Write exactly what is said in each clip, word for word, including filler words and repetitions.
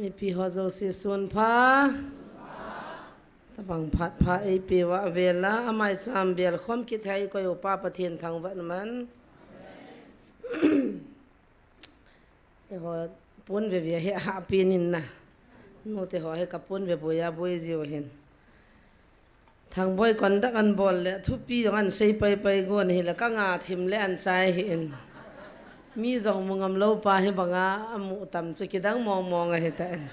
Mipi ho jouse sun pha. Tabang phat pha eipeuva avela, amai cham bel khom kit hei koi upa Pathen thangvah man. Eiho pon veve hi ahahpen in na. Nute ho hi kapon ve boiya boi jiu hin. Thangboi conduct an bol le, thupi jong an sei pai pai gon hile, ka nga thim le an chai hi in. Mi jong mu ngam lou pa hi banga, amu tam chu kidang mong mong ahi ta in.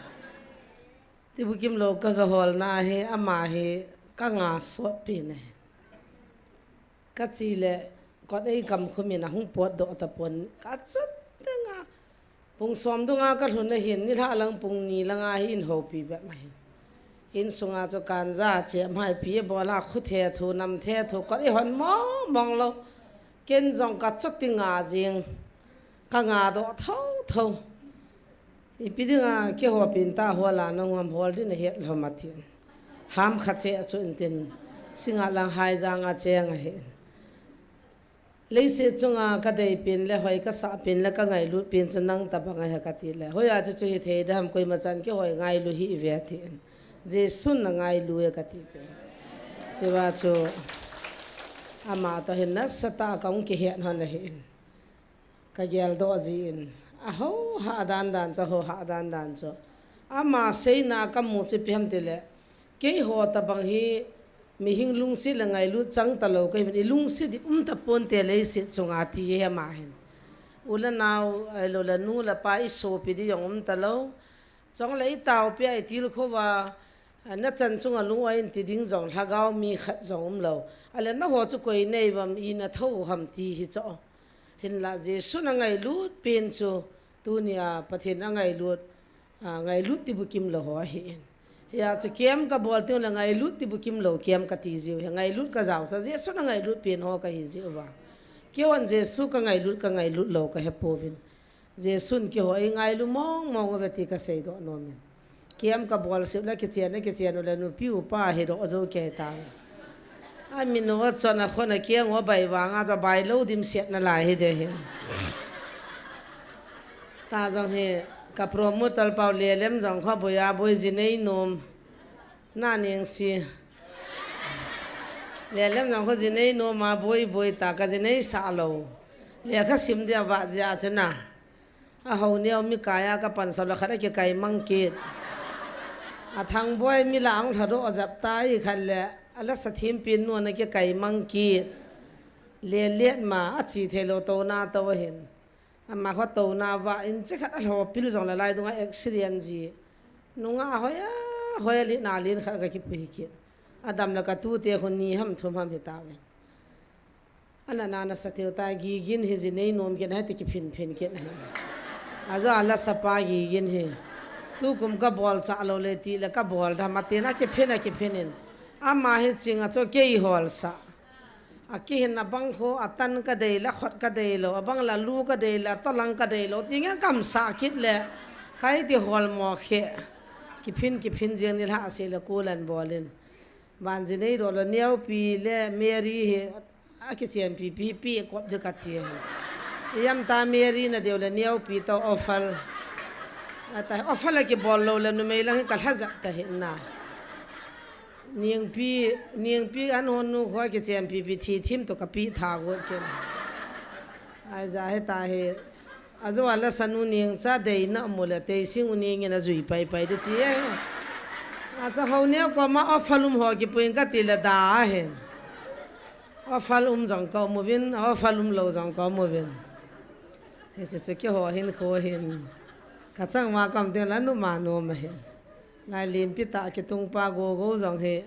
Tibukim lou ka ga hol na hi, ama hi ka nga sot pi ne. Ka chi le, kot ei kam khum in ahung pot doh ta pon, ka chut te nga. Pung som dunga ka lhun ahin, nilhah lang pung ni langa hi in houpi bep ahi. Insunga chu kanja che amai pi bola khu the thu, nam the thu, kot ei hon mong mong lou. Ken jong ka chut ti nga jing. Ka nga doh tho tho. Ipi dinga kihopin ta hola nang ham hol din ahet lou ma tin. Ham kha che a chu in tin. Singa lang hai janga cheng ahi. Leiset chunga ka dei pen le, hoi ka sah pen le, ka ngailut pen chu nang tabang ahi ka ti le. Hoiya chu chu hi thei da ham, koima chan kihoi ngailu hih ve ti in. Jesun na ngailu e ka ti pen. Chua chu ama toh hin nasatah a ka hung kihet hon ahi in. Ka gel doh ji in. Aho ha dan dan chu, aho ha dan dan chu. Ama seina ka mu chu ipi ham ti le. Keiho tabang hi mihing lungset le ngailut chang talou ka hi uvin, i lungset i um ta ponte leiset chunga ti hi ama hin. U le nao, ahilou le nu le pa i sopi di jong um talou. Chule i taopi a i tilkhou va, a, na chan chunga lung oi in ti ding jong lhagao mi khat jong um lou. Ale na ho chu koi nei vam i na tho ham ti hi chu. Hinla Jesu na ngailut pen chu tunia Pathen a ngailut, a, ngailut tibukim lou ho ahi in. Hia chu kem ka bol teng le ngailut tibukim lou kem ka ti jiu hi. Ngailut ka jao sa Jesu na ngailut pen ho ka hi jiu va. Keiho in Jesu ka ngailut, ka ngailut lou ka he pouvin. Jesun keiho ei ngailu mong mong uve ti ka seidoh nom in. Kem ka bol sih le kichen, kichen u le nupi upa hi doh jou kei ta. A min u a chon a khon a kiang u a bai vang a chu bai lou dimset na lai hi de hin. Ta jong hi ka promoter pau Lelem jong kho boiya boi ji nei nom. Na ning si. Lelem jong kho ji nei nom a boi boi ta ka ji nei sa lou. Lekha sim dia va jia chu na. A ho neo mi kaiya ka pan sa lou khat a kikai mang kit. A Thangboi mi la ang lha doh a jap ta i khat le. A la sa thim pin nu na kikai mang kit. Lelet ma a chi thei lou to na to hin. Ama kho to na va in chi khat a lho pil jong la lai dunga accident ji. Nunga hoiya, hoiya li na lin khat ka kipui kit. A dam la ka tute kho ni ham thum ham hi ta ve. Ana na na sa theu ta gigin hi ji nei nom kit na hi ti kiphin phin kit na hi. A jo a la sa pa gigin hi. Tukum ka bol cha lou le ti le ka bol da ma te na kiphin a kiphin in. Ama hi ching a chu kei hol sa. A kihin a bang kho a tan ka dei la khot ka dei lou, a bang la lu ka dei la tolang ka dei lou, ti ngen kam sa kit le. Kai ti hol mo khe. Kiphin kiphin jeng ni la a se le kulan bol in. Van ji nei doh lou neo pi le Mary hi a kichen pi pi pi kop de ka ti. Yam ta Mary na deu le neo pi to ofal. A ta ofal a ki bol lou le numei lang hi ka lha jap ta hi na. Ningpi, ningpi an hon nu kho kichen pi pi thi thim to ka pi tha got ken. Ai ja he ta he. A jo a la sa nu ning cha dei na mu le tei sing u ning in a jui pai pai de ti e. A cha ho neo ko ma ofal um ho kipui ka ti le da a hen. Ofal um jong ka um uvin, ofal um lou jong ka um uvin. He chu chu keiho hin kho hin. Ka chang ma kam te la nu ma nu ma hin. Lai lim pi ta kitung pa go go jong he.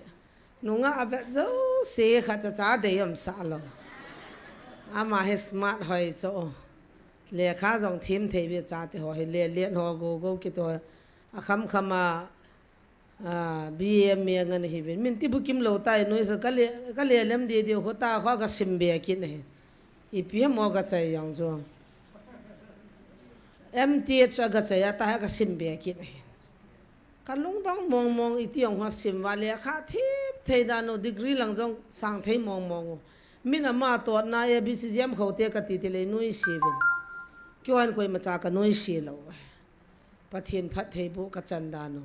Nunga a vet jouse kha cha cha dei um sa lou. Ama hi smart hoi chu. Lekha jong thim thei ve cha te ho hi le le ho go go kit ho. A kham kham a, a, B A M A ngan hi ve. Min ti bukim lou tai noi sa ka le, ka le lem de de ho ta kho ka sim be kit ne. Ipi mo ka chai jong chu. M T H a ka chai a ta ka sim be kit ne. Ka lungdong mong mong iti ong ho sim va lekha thip thei dan u degree lang jong sang thei mong mong u. Min ama totna A B C jam kho te ka ti ti le nuisi vin. Keiho in koima cha ka nuisi lou. Pathen phattheiboh kachan dan u.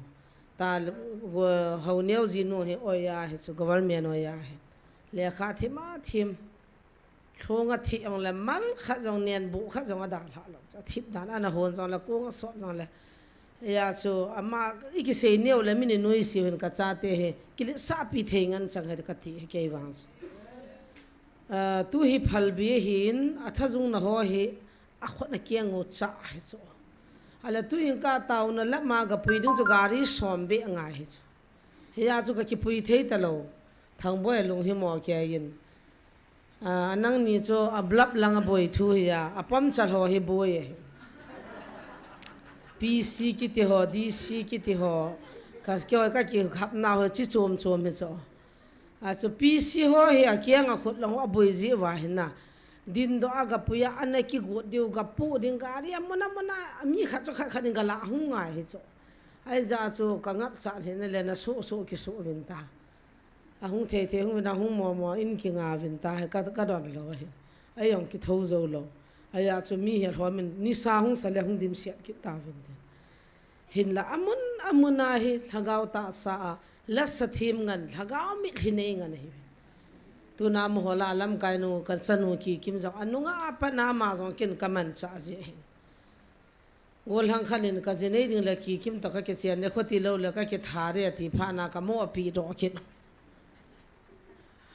Ta, go, Haoneo jinu hi oiya hi chu government oiya hi. Lekha thim a thim. Lhung a thi jongle mal khat jong nen bu khat jong adalhah lou. Chu athip dan ana hon jongle kong asot jongle. Hijeh chun ama ikisei neo le min inuisei uvin kachate hi. Kiletsahpi thei ngen chang ahi kati hi kei vang chu. Ah, tu hi phalbi ahin, athajung na ho hi, akhut akeng u chah ahi chu. Ahile tuin kataona lama gapui ding chu gari som beh angai ahi chu. Hijeh chun kakipui thei talou. Thangboi alung himo kei in. Ah, nangni chu a block lang aboi thu hi a, a puncture ho hi boi ahi. P C kiti ho, D C kiti ho. Ka, kei ho kakikhapna ho chi chom chom hi chu. Achu P C ho hi akeng akhut lang aboi ji uva hin na. Dindoh a gapui a, ana kigot diu, gapoh ding gari a mun a mun a, mi khat chu khat khat in galah hung ngai ahi chu. Ahijeh chun kangapcha lheh in le nasoh soh kisoh uvin ta. Ahung thei thei hung uvin, ahung mo mo in kinga uvin ta, hi ka, kadon lou ahi. Ajong kitho jou lou. Ahijeh chun mi hi alhom in, nisa hung sa le hung dimset kit tauvin tin. Hinla amun, amun a hi lhagao tahsa a, lasa thim ngen, lhagao mitlhi nei ngen ahi. Tuna amaho lah a lamkai nu, kachanu Kikim jong, anunga apat na ama jong ken kamanchah ji ahi. Gollhang khat in kaji nei ding le Kikim toh kakichen le khoti lou le kakitha re ati phat na kamoh api doh kit.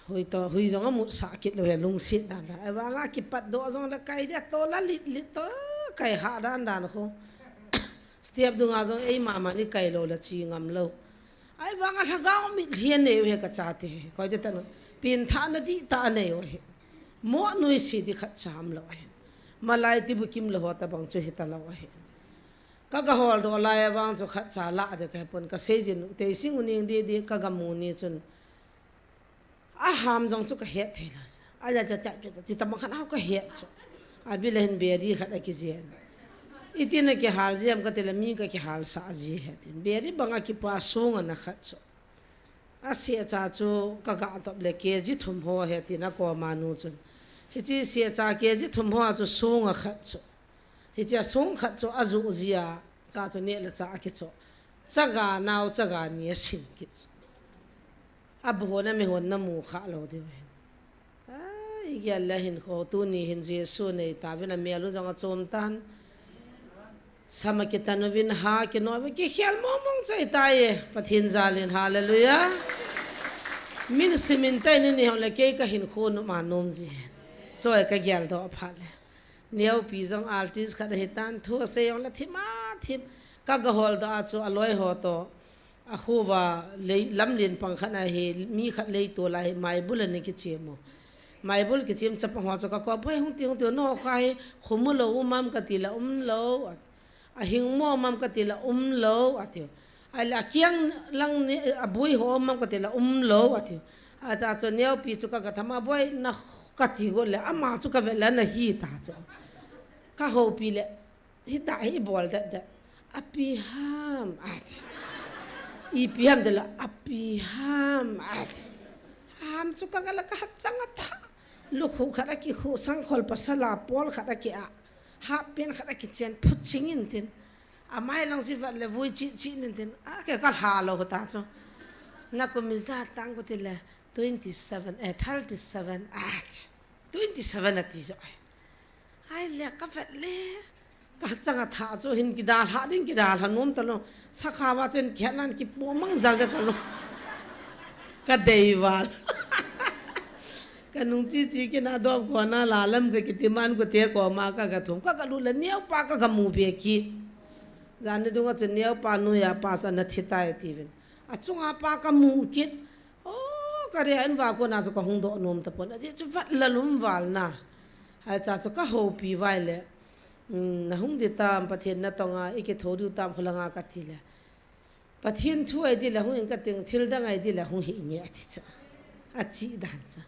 Hui toh, hui jong amutsah kit lou hi lungset dan dan. Ahivanga kipatdoh jong le kai dia toh la lit lit toh kai hah dan dan khu. Step dunga jong eima mani kai lou le che ngam lou. Ahivanga lhagao mitlhi anei u hi kachate hi. Koi te tanu. Pengthahna dihtah anei u hi. Moh nuisat di khatcha umlou ahi. Malai tibukim lou ho tabang chu hita lou ahi. Kaga holdoh lai avang chu khatcha lah de kahepon kasei jin u. Teising u ning di di kaga mu ni chun. Aham jong chu kahet thei lou. Aja cha cha cha chi tabang khat hau kahet chu. Abil a hin beri khat akijen. Itin akihal ji ham kati le mi kakihal sah ji ahi tin. Beri bang akipa sung ana khat chu. Asehcha chu kaga top le K G thum ho ahi tin akoma nu chun. Hiche sehcha K G thum ho a chu sung akhat chu. Hiche a sung khat chu ajuh ji a, cha chu neh le chah akichoh. Chaga nao chaga ni asin kit chu. Abu hon a mi hon na mu kha lou diu ahi. Ai, igel le hinkho tuni hin Jesu nei tauvin amel u jong achom tan. Sam akitan uvin ha kinoi uvin kikhel mong mong chu ahitai e. Pathen jal in hallelujah. Min simin tai ni ni hon le kei kahinkho nom a nom ji. Choi kagel doh phat le. Neopi jong artist khat ahitan thu asei jong le thim a thim. Kaga holdoh a chu aloi ho toh. Akhuva lei, lamlen pang khat ahi, mi khat leitol ahi, Maibul ana kichem u. Maibul kichem chapang ho chu kakou, "Boi hung ti, hung ti, nangho kha hi, kho mu lou um am?" kati le, "Um lou." Ahing mo um am kati le, "Um lou," atiu. Ahile, "Akiang lang ni, aboi ho um am?" kati le, "Um lou," atiu. Acha chu neopi chu kaga tham a, "Boi, na," kati got le, ama chu kavet le, ana hi ta chu. Kahoupi le, Hita hi ibol det det. Api ham, ati. Ipi ham tile, api ham, ati. Ham chu kagala kahachang atha. Lukhu khat akikhu, sangkhol pasal a pol khat aki a. Half pant khat akichen, phuching in tin. Amai lang chu vet le vui chi chi in tin. Ake kalha lou ta chu. Nakum ijat tang kutile, twenty seven, eh, thirty seven, ati. Twenty seven ati jo. Ahile kavet le. Kachang atha chu hin kidalha ding, kidalha nom talou. Sakha va chun kihetnan kipo mang jal de kalou. Kadei val. Kanung chi chi kina dop kona lalam kakiti man kute koma kagathum. Kagalut le neopa kagamu be kit. Jan ni dunga chu neopa noiya pa chu ana thitai tiuvin. Achunga pa kamu kit. O, kare in va kona chu kahung doh nom tapon. Ajeh chu vet le lum val na. Hiche chu kahoupi vai le. Um, nahung di tam, Pathen natong a, ikitho diu tam khulanga kati le. Pathen thu ahi di le hung in kating, thil dang ahi di le hung hi nge ati chu. Achi dan chu.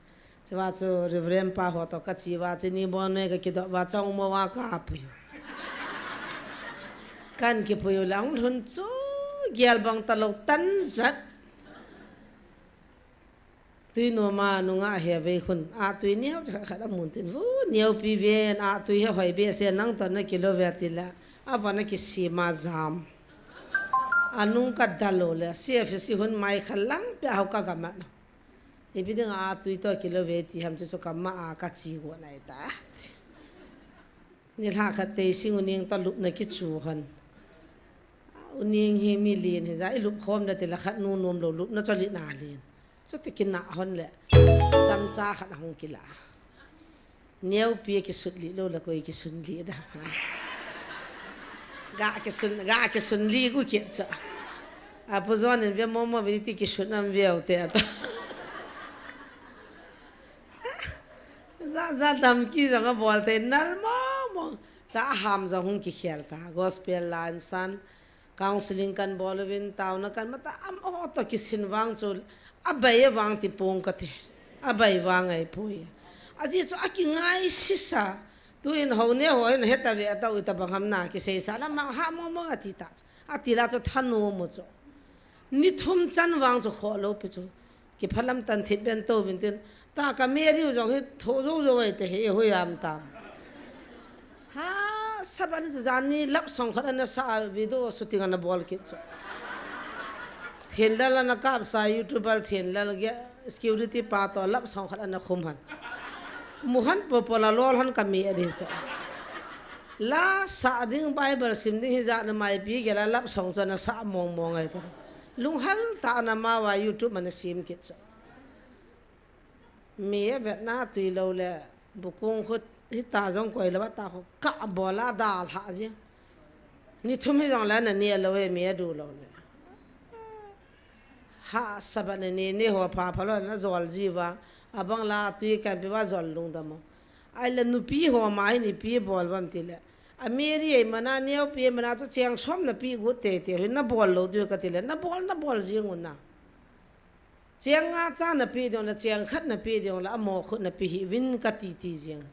Chua chu Reverend pa ho toh kachi va chu ni bon noi kakidoh va chong mo va kapui. Kan kipui u lang lhun chu gel bang talou tan jat. Tui noma nunga he vei khun, a tui neo cha khat amun tin vu, neopi ven, a tui he hoi be se nang toh nakilo ve tile, avon akisima jam. Anung kadal lou le, C F C hun mai kha lang pia hou kagamat. Ipi dinga atui toh kilou ve ti ham chu chu kama a kachi go nai ta. Nilhah khat tei sing uning toh lupna kichu hon. Uning hi mi lin hi ja, ilup khom na ti la khat nu nom lou lupna chu lin a lin. Chuti kinah hon le. Chamcha khat ahung kila. Neopi kisut li lou la koi kisun li da. Ga kisun, ga kisun li gu kit cha. Apu John in ve momo ve ti kisun am ve u te ta. Za, za dam ki za nga bol te nal momo. Cha ham za hung kikhel ta. Gospel la insan. Counseling kan bol uvin, tauna kan mata am o to kisin vang chu, abai vang ti pong kate. Abai vang ai poi. Aji chu akingai sisa. Tuin ho ne ho in heta ve ata u ta bang ham na kisei sa la ma ha mo mo ati ta. Ati la chu thanu mo chu. Ni thum chan vang chu kho lou pi chu. Kiphalam tan thip ben to vin tin. Ta ka Mary u jong hi tho jo jo ai te hi hu yam tam. Ha, saban chu jan ni lap song khat ana sa video shooting ana bol kit chu. Thinlal ana kap sa YouTuber Thinlal ge security pa to lap song khat ana khum han. Mu han po po la lol han ka mi adi chu. La sa ding Bible sim ding hi ja na mai pi ge la lap song chu ana sa mong mong ai ta. Lunghal ta ana ma wa YouTube ana sim kit chu. Mi a vetna tui lou le, bukung khut hita jong koi lou ta khu ka bol a dal ha ji. Ni thum hi jong le na ni lou e mi a du lou le. Ha saban ni ni ho pha pha lou na jol ji va. Abang la tui kan pi va jol lung da mo. Ai le nupi ho ma hi ni pi bol vam ti le. A Mary ei mana neopi ei mana chu cheng som na pi gut te te hi na bol lou du ka ti le. Na bol na bol ji ngun na. Cheng nga cha na pi ding la, cheng khat na pi ding la, amo khut na pi hi vin ka ti ti jeng.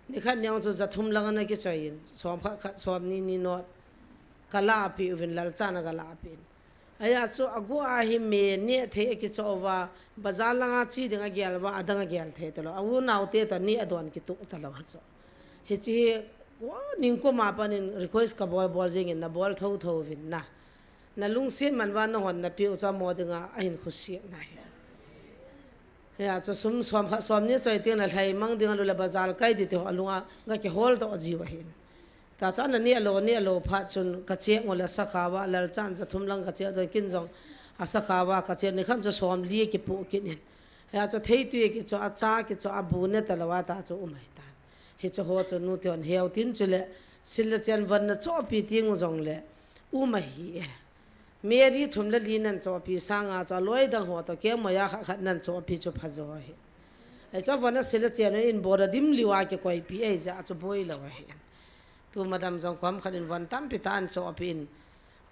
Ni khat niang chu za thum lang na kichoi in, som khat khat, som ni ni not. Ka la pi uvin lal cha na ka la pi in. Aya chu agu a hi me ne thei a kicho va, bazar langa chi ding a gel va, adang a gel thei ta lou. A u nau te ta ni a don kitu ta lou ha chu. Hi chi hi, wa ning ko ma pa nin request ka bol bol jeng in na bol tho tho vin na. Na lungset man va na hon na piu chu amo dinga ahin khusiet na hi. Hia chu sum som khat som ni choi ting la lhai mang ding a lu la bazar kai di ti ho lunga nga kihol to ji va hin. Ta cha na ni alo ni alo pha chun ka che ngo la sakha va lal chan cha thum lang ka che don kin jong a sakha va ka che ni khan chu som li ki pu kin in. Hia chu thei tu ki chu a cha ki chu a bu ne ta la va ta chu umai tan. Hi chu ho chu nu ti hon heu tin chu le sil la chen van na cho pi ting u jong le. Uma hi e. Mary thum le li nan chopi sanga cha loi dang ho to keng moya khat khat nan chopi chu pha jo hi. Ai cha vana sila chen in bora dim liwa ke koi pi ai ja chu boi lo hi. Tu madam jong kom khat in von tam pi tan chopi in.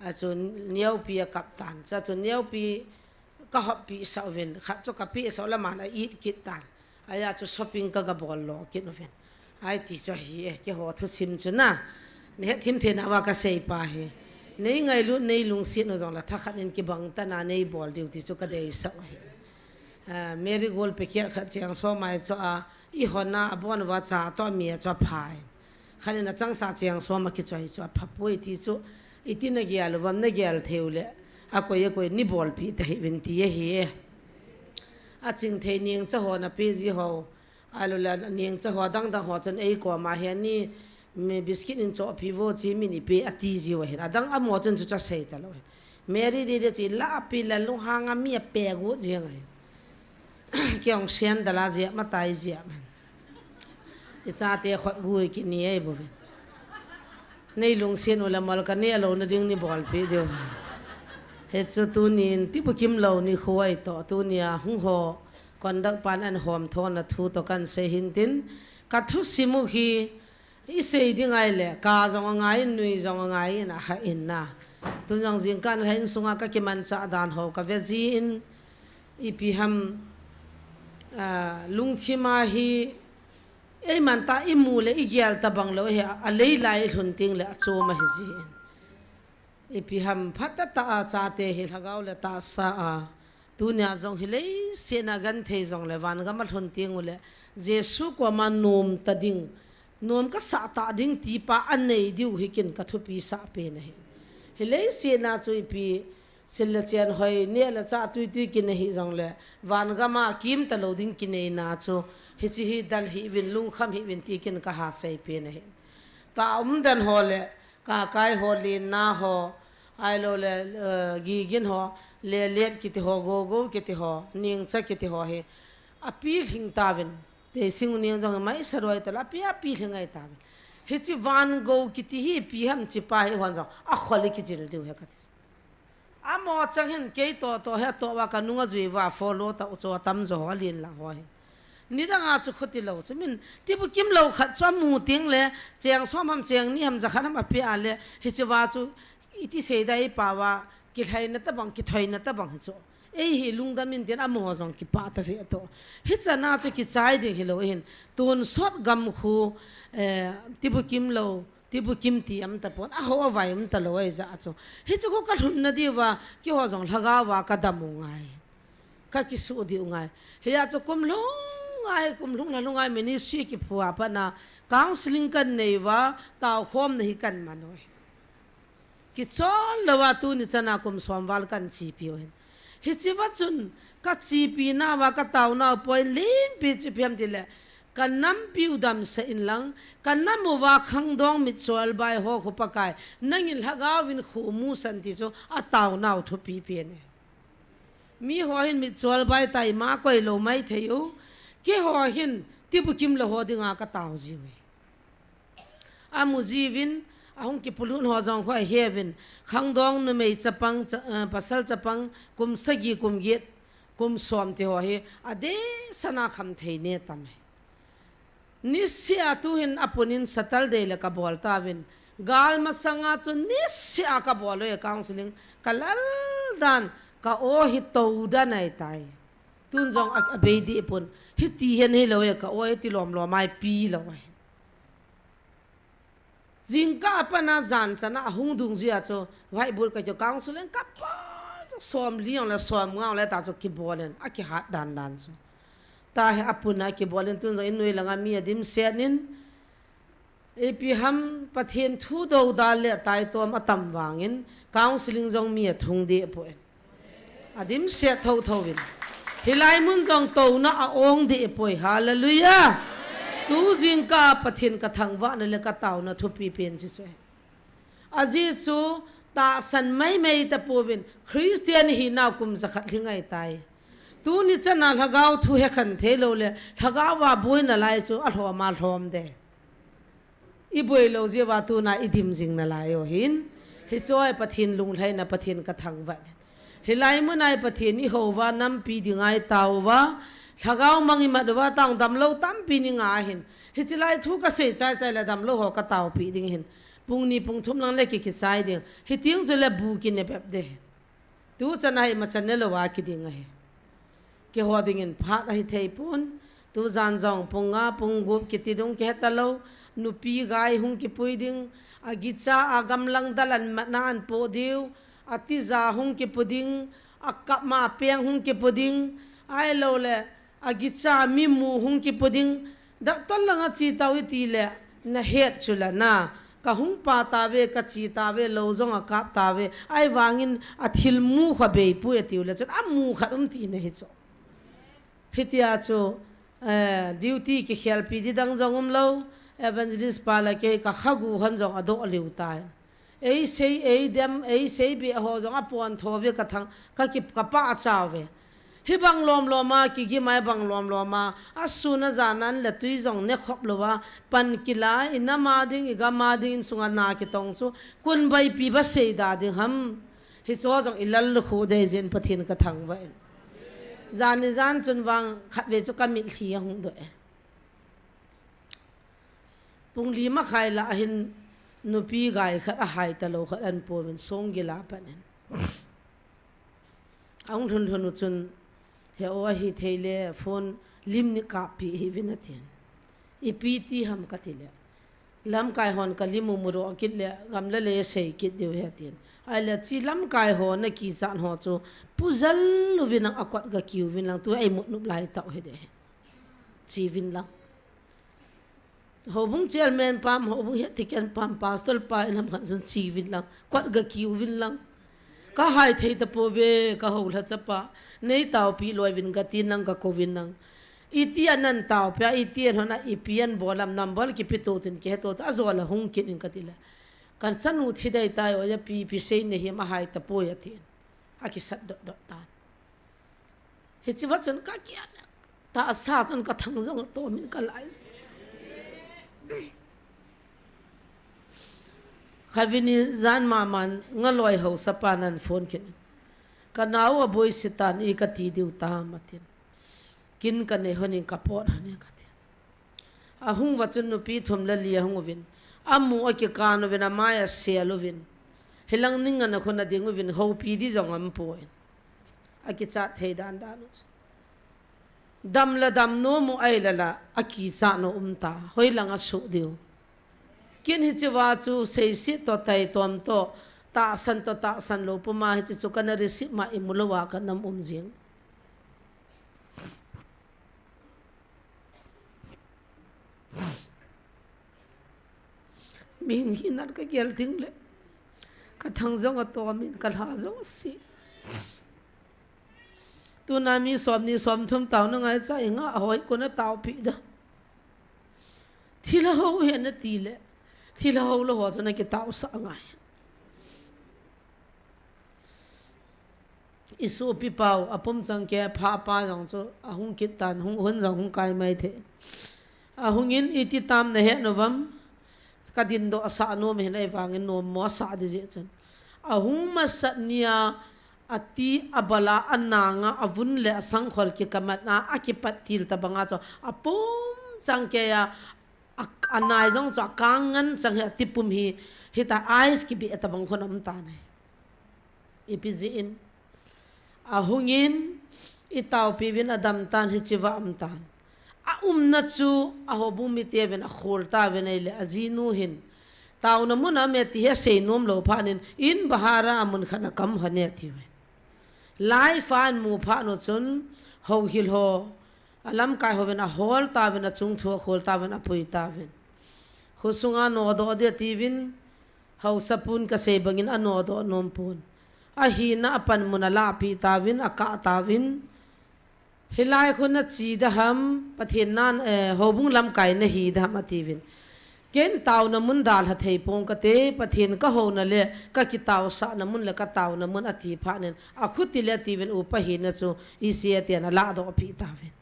A chu neo pi a kap tan. Cha chu neo pi ka hop pi sa uvin. Khat chu ka pi sa la man a it kit tan. Aya chu shopping ka ga bol lo kin uvin. Ai ti chu hi e, keiho thusim chu na. Nei het thim thei na va ka sei pa hi. Nei ngailut, nei lungset u jong la thakhat in kibang ta na nei bol diu ti chu ka dei sa u hi. Ah, Mary Gold packet khat cheng so mai chu a, i hon a, a bon va cha to mi a chu a pha in. Khat in a chang sa cheng so ma kichoi chu a pha pui ti chu. I ti na gial u vam na gial thei u le. A koi a koi ni bol pi ta hi vin ti a hi e. A ching thei ning cha ho na pi ji ho. Alu la ning cha ho dang dang ho chun ei ko ma hi ani mi biscuit in cho pi vo chi mi ni pe a ti ji wa hin. A dang a mo chun chu cha sei ta lo hin. Mary di di chi la pi la lu hang a mi a pe gu ji ngai. Kiong sian da la ji ma tai ji ma. I cha te khot gu ki ni ei bu. Nei lungsian u la mal ka ne lo na ding ni bol pi diu. He chu tu nin ti bu kim lo ni khuai to tu ni a hung ho. Conduct pan an hom thona thu to kan sei hin tin, ka thusim u hi i sei ding ai le, ka jong a ngai in, nui jong a ngai in, a ha in na. Tun jong jing kan ha in sunga ka kiman cha dan ho ka ve ji in, ipi ham, ah, lungthim a hi, ei man ta i mu le i gial ta bang lo hi, a lei lai i hlun ting le a chom a hi ji in. Ipi ham phat ta ta a chate hi lhagao le ta sa a. Tunia jong hi lei siena gan thei jong le van gam a hlun ting u le. Jesu koma nom ta ding. Nom ka sa ta ding ti pa a nei diu hi kin ka thupi sa pe na hi. Hi leiset na chu ipi, sil le chen hoi, neh le chah tuitui kinei hih jongle, van gam a kimta lou ding kineina chu, hiche hi dal hih uvin, lungkham hih uvin ti kin kaha seipen ahi. Ka umdan ho le, ka kai ho, lenna ho, ahilou le, eh, gigin ho, lelet kiti ho, gogo kiti ho, ningcha kiti ho hi, apilhing tauvin. Teising u ning jong hi maisa roi talou, api, apilhing ahi tauvin. Hiche van gou kiti hi ipi ham hiche pa hi hon jong, akhol i kijil diu ahi kati. Amo chang hin kei toh toh hi atoh uva kanung ajui uva follow tah u chu atam jo ho alen lang ho hin. Nidang a chu khuti lou chu min tibu kimlou khat chu amu teng le cheng som ham cheng ni ham jakhat ham ape a le hiche va chu iti sei dai pa uva kilhaina tabang kithoina tabang hi chu. Ei hi lungdam in tin amaho jong kipah tave toh. Hichan a chu kichai ding hilou hin tonsot gam khu, eh, tibu kimlou, tibu kim ti um tapon, aho avai um talou ahi jeh chu. Hiche khu kalhunna diuva, keiho jong lhagao va kadam u ngai. Kakisuh diu ngai. Hia chu kum lhung ngai, kum lhung lha lhung ngai ministry kiphua pat na counseling kanei uva, taokhomna hi kaman u ahi. Kichol louva tuni chan a kum som val kahin chepi u ahin. Hiche va chun kachepi nauva kataonau point lenpi chu ipi ham tile, kanampiu damsah in lang, kanam uva khangdong mitchol bai ho khu Pakai, nangin lhagao vin khu musan ti chu ataonau thupi pen e. Miho hin mitchol bai tai ma koi lou maithei u, keiho hin tibu kimlou ho dinga katao jiu e. Amu jiuvin, ahung kipulhun ho jong khu aheuvin, khangdong numei chapang, cha-, eh, pasal chapang, kum sagi, kum get, kum som ti ho hi, adeh sana khamthei ne tam e. Niseh a tuhin apun in Saturday le kabol tauvin, gal masanga chu niseh a kabol u e counseling, kalal dan, ka-o hi tou dan ahitai. Tun jong a, abei deh pon, hiti hen hilou e, ka-o hiti lom lom a ipi lou ahi. Jingkah a pat na jan chan a ahung dungjuia chu, whiteboard ka chu counseling kabol chu som li jong le som nga jong le tah chu kibol in, akihat dan dan chu. Tahi apun a kibol in tun jong in noi langa mi adimset in, ipi ham Pathen thu doudal le taitom atam vangin, counseling jong mi athung deh poi. Adimset thotho in. Hilai mun jong touna a-ong deh poi. Hallelujah. Tu jingkah a Pathen kathangvahna le kataona thupi pen chu chu. Ajeh chu tahsan maimai tapouvin Christian hinau kum jakhat lhing ahitai. Tuni chan a lhagao thu hekhen thei lou le lhagao a boina lai chu alhom a lhom deh. Iboi lou jeh uva tuna idim jing nalai u ahin. Hiche a Pathen lunglhaina Pathen kathangvah in. Hilai mun a Pathen ihou uva nampi dinga itao uva. Lhagao mang imat uva tang damlou tampi nei nga ahin. Hiche lai thu kasei chai chai le damlou ho kataopi ding ahin. Pung ni pung thum lang le ki, kichai ding. Hiteng chule bu kine bep ding ahin. Tu chan a hi imacha nelou a kiding ahi. Keiho dingin phat ahithei pon. Tu jan jong pung nga, pung gup kiti dung kihe talou. Nupi gai hung kipui ding. Agicha a gamlang dal an matna an po diu. Atija hung kipu ding. Akap ma peng hung kipu ding. Ahilou le agicha mimu hung kipu ding. Doctor langa che tau iti le, nahet chu la na, kahung pa tave, kache tave, lou jong akap tave, ahivangin athil mu kha bei poi atiu le chun, amu khat um tina hi chu. Hitia chu, eh, duty kikhelpi di dang jong umlou, evangelist pa le kei kakhagu hon jong adoh liu tai. Eisei, eidem, eisei beh ho jong apon tho ve kathang, kaki, kapah chauve. Hibang lom lom a, kigim a hibang lom lom a, asun ajan an le tui jong nekhop louva, pan kila, inam a ding, igam a ding, insunga na kitong chu, kun baipi ba seida ding ham. Hiche ho jong ilal lukhuh dei jeh in Pathen kathangvah in. Jan ni jan chun vang khatvei chu kamitlhi ahung doh e. Pung li makhai lah a hin nupi gai khat ahai talou khat an pouvin Songgil a pat in. Ahung lhun lhun u chun, he o ahithei le phone lim nei kappi hih uvin atin. Ipi ti ham kati le, lamkai hon kalim u mudoh kit le, gam le lei sei kit diu ahi atin. Ahile hiche lamkai ho nakichat ho chu, pujal uvin lang akot gakiu vin lang tu eimut nop lai tau hiding ahi. Che uvin lang. Houbung chairman pam, houbung head deacon pam, pastor pa in ham khat chun chi uvin lang, kot ga ki uvin lang. Ka hai thei tapouve, ka houlha chapa. Nei taopi loi uvin kati nang ka kou vin nang. Iti a nan taopi a, iti a hon a ipi an bol am, number kipe to tin kihe to ta, ajol a hung kit in kati le. Ka chanu thi dei tai o ya pi, ipi sei nei him a hai tapoi atin. Akisat dot dot tan. Hichi va chun ka kiat le. Tahsa chun ka thang jong atom in ka lai. Khavin in jan maman ngaloi haosa pa nan phone kit in. Ka nao aboise tan i kati diu tam atin. Kin ka nei hon in ka pot hon in kati. Ahung va chun nupi thum le li ahung uvin. Amu akikan uvin, amai asel uvin. Hilang ning ana khun ading uvin, houpi di jong aum poi. Akichat thei dan dan u chu. Dam la dam nom u ahi la la, akichat nom um ta. Hoilang asuh diu. Kin hichi va chu seiset to taitom to, tahsan to tahsan lou puma hichi chu kana receive ma imu lou a kana um jing. Mihing hinat ka gel ding le. Ka thang jong atom in, ka lha jong ase. Tuna mi som ni som thum taona ngaicha inga, ahoi kona taopi da. Thilha ho hi nati le. Thilha ho lou ho chu na kitaosah ngai. I sopi pau, apum changkei pha pa jong chu, ahung kit tan, hung, hun jong hung kai mai thei. Ahung in iti tam na he nom am, ka dindoh asah nom hin ahivangin nom mo asah di jeh chun. Ahung masat nia, ati abala, ananga, avun le asangkhol kikamat na, akipat til tabanga chu, apum changkei a, a, anai jong chu, akang ngan chang hi, ati pum hi, hita ice kibe tabang khun aum tan ahi. Ipi jeh in. Ahung in, i taopi uvin adam tan hichi va um tan. Aumna chu, ahoubung mite uvin akhol tauvin ahile, ajinu hin. Taona mun a um e ti hi asei nom lou phat in, in bahara a mun khat a kam hon e ati uve. Lai fan mu phat nu chun, houhil ho, alamkai ho uvin ahol tauvin, achung thu akhol tauvin, apui tauvin. Kho sunga nodoh di ati uvin, Haosa pun kasei bangin anodoh nom pon. Ahina apanmun alahpeh tauvin, akah tauvin. Hilai khu nache da ham, Pathen nan, eh, houbung lamkai nahi da ham atiuvin. Ken taona mun dalha thei pong kate, Pathen kahouna le kakitaosahna mun le kataona mun ati phat in. Akhuti le atiuvin upa hina chu, E C A ten alahdoh peh tauvin.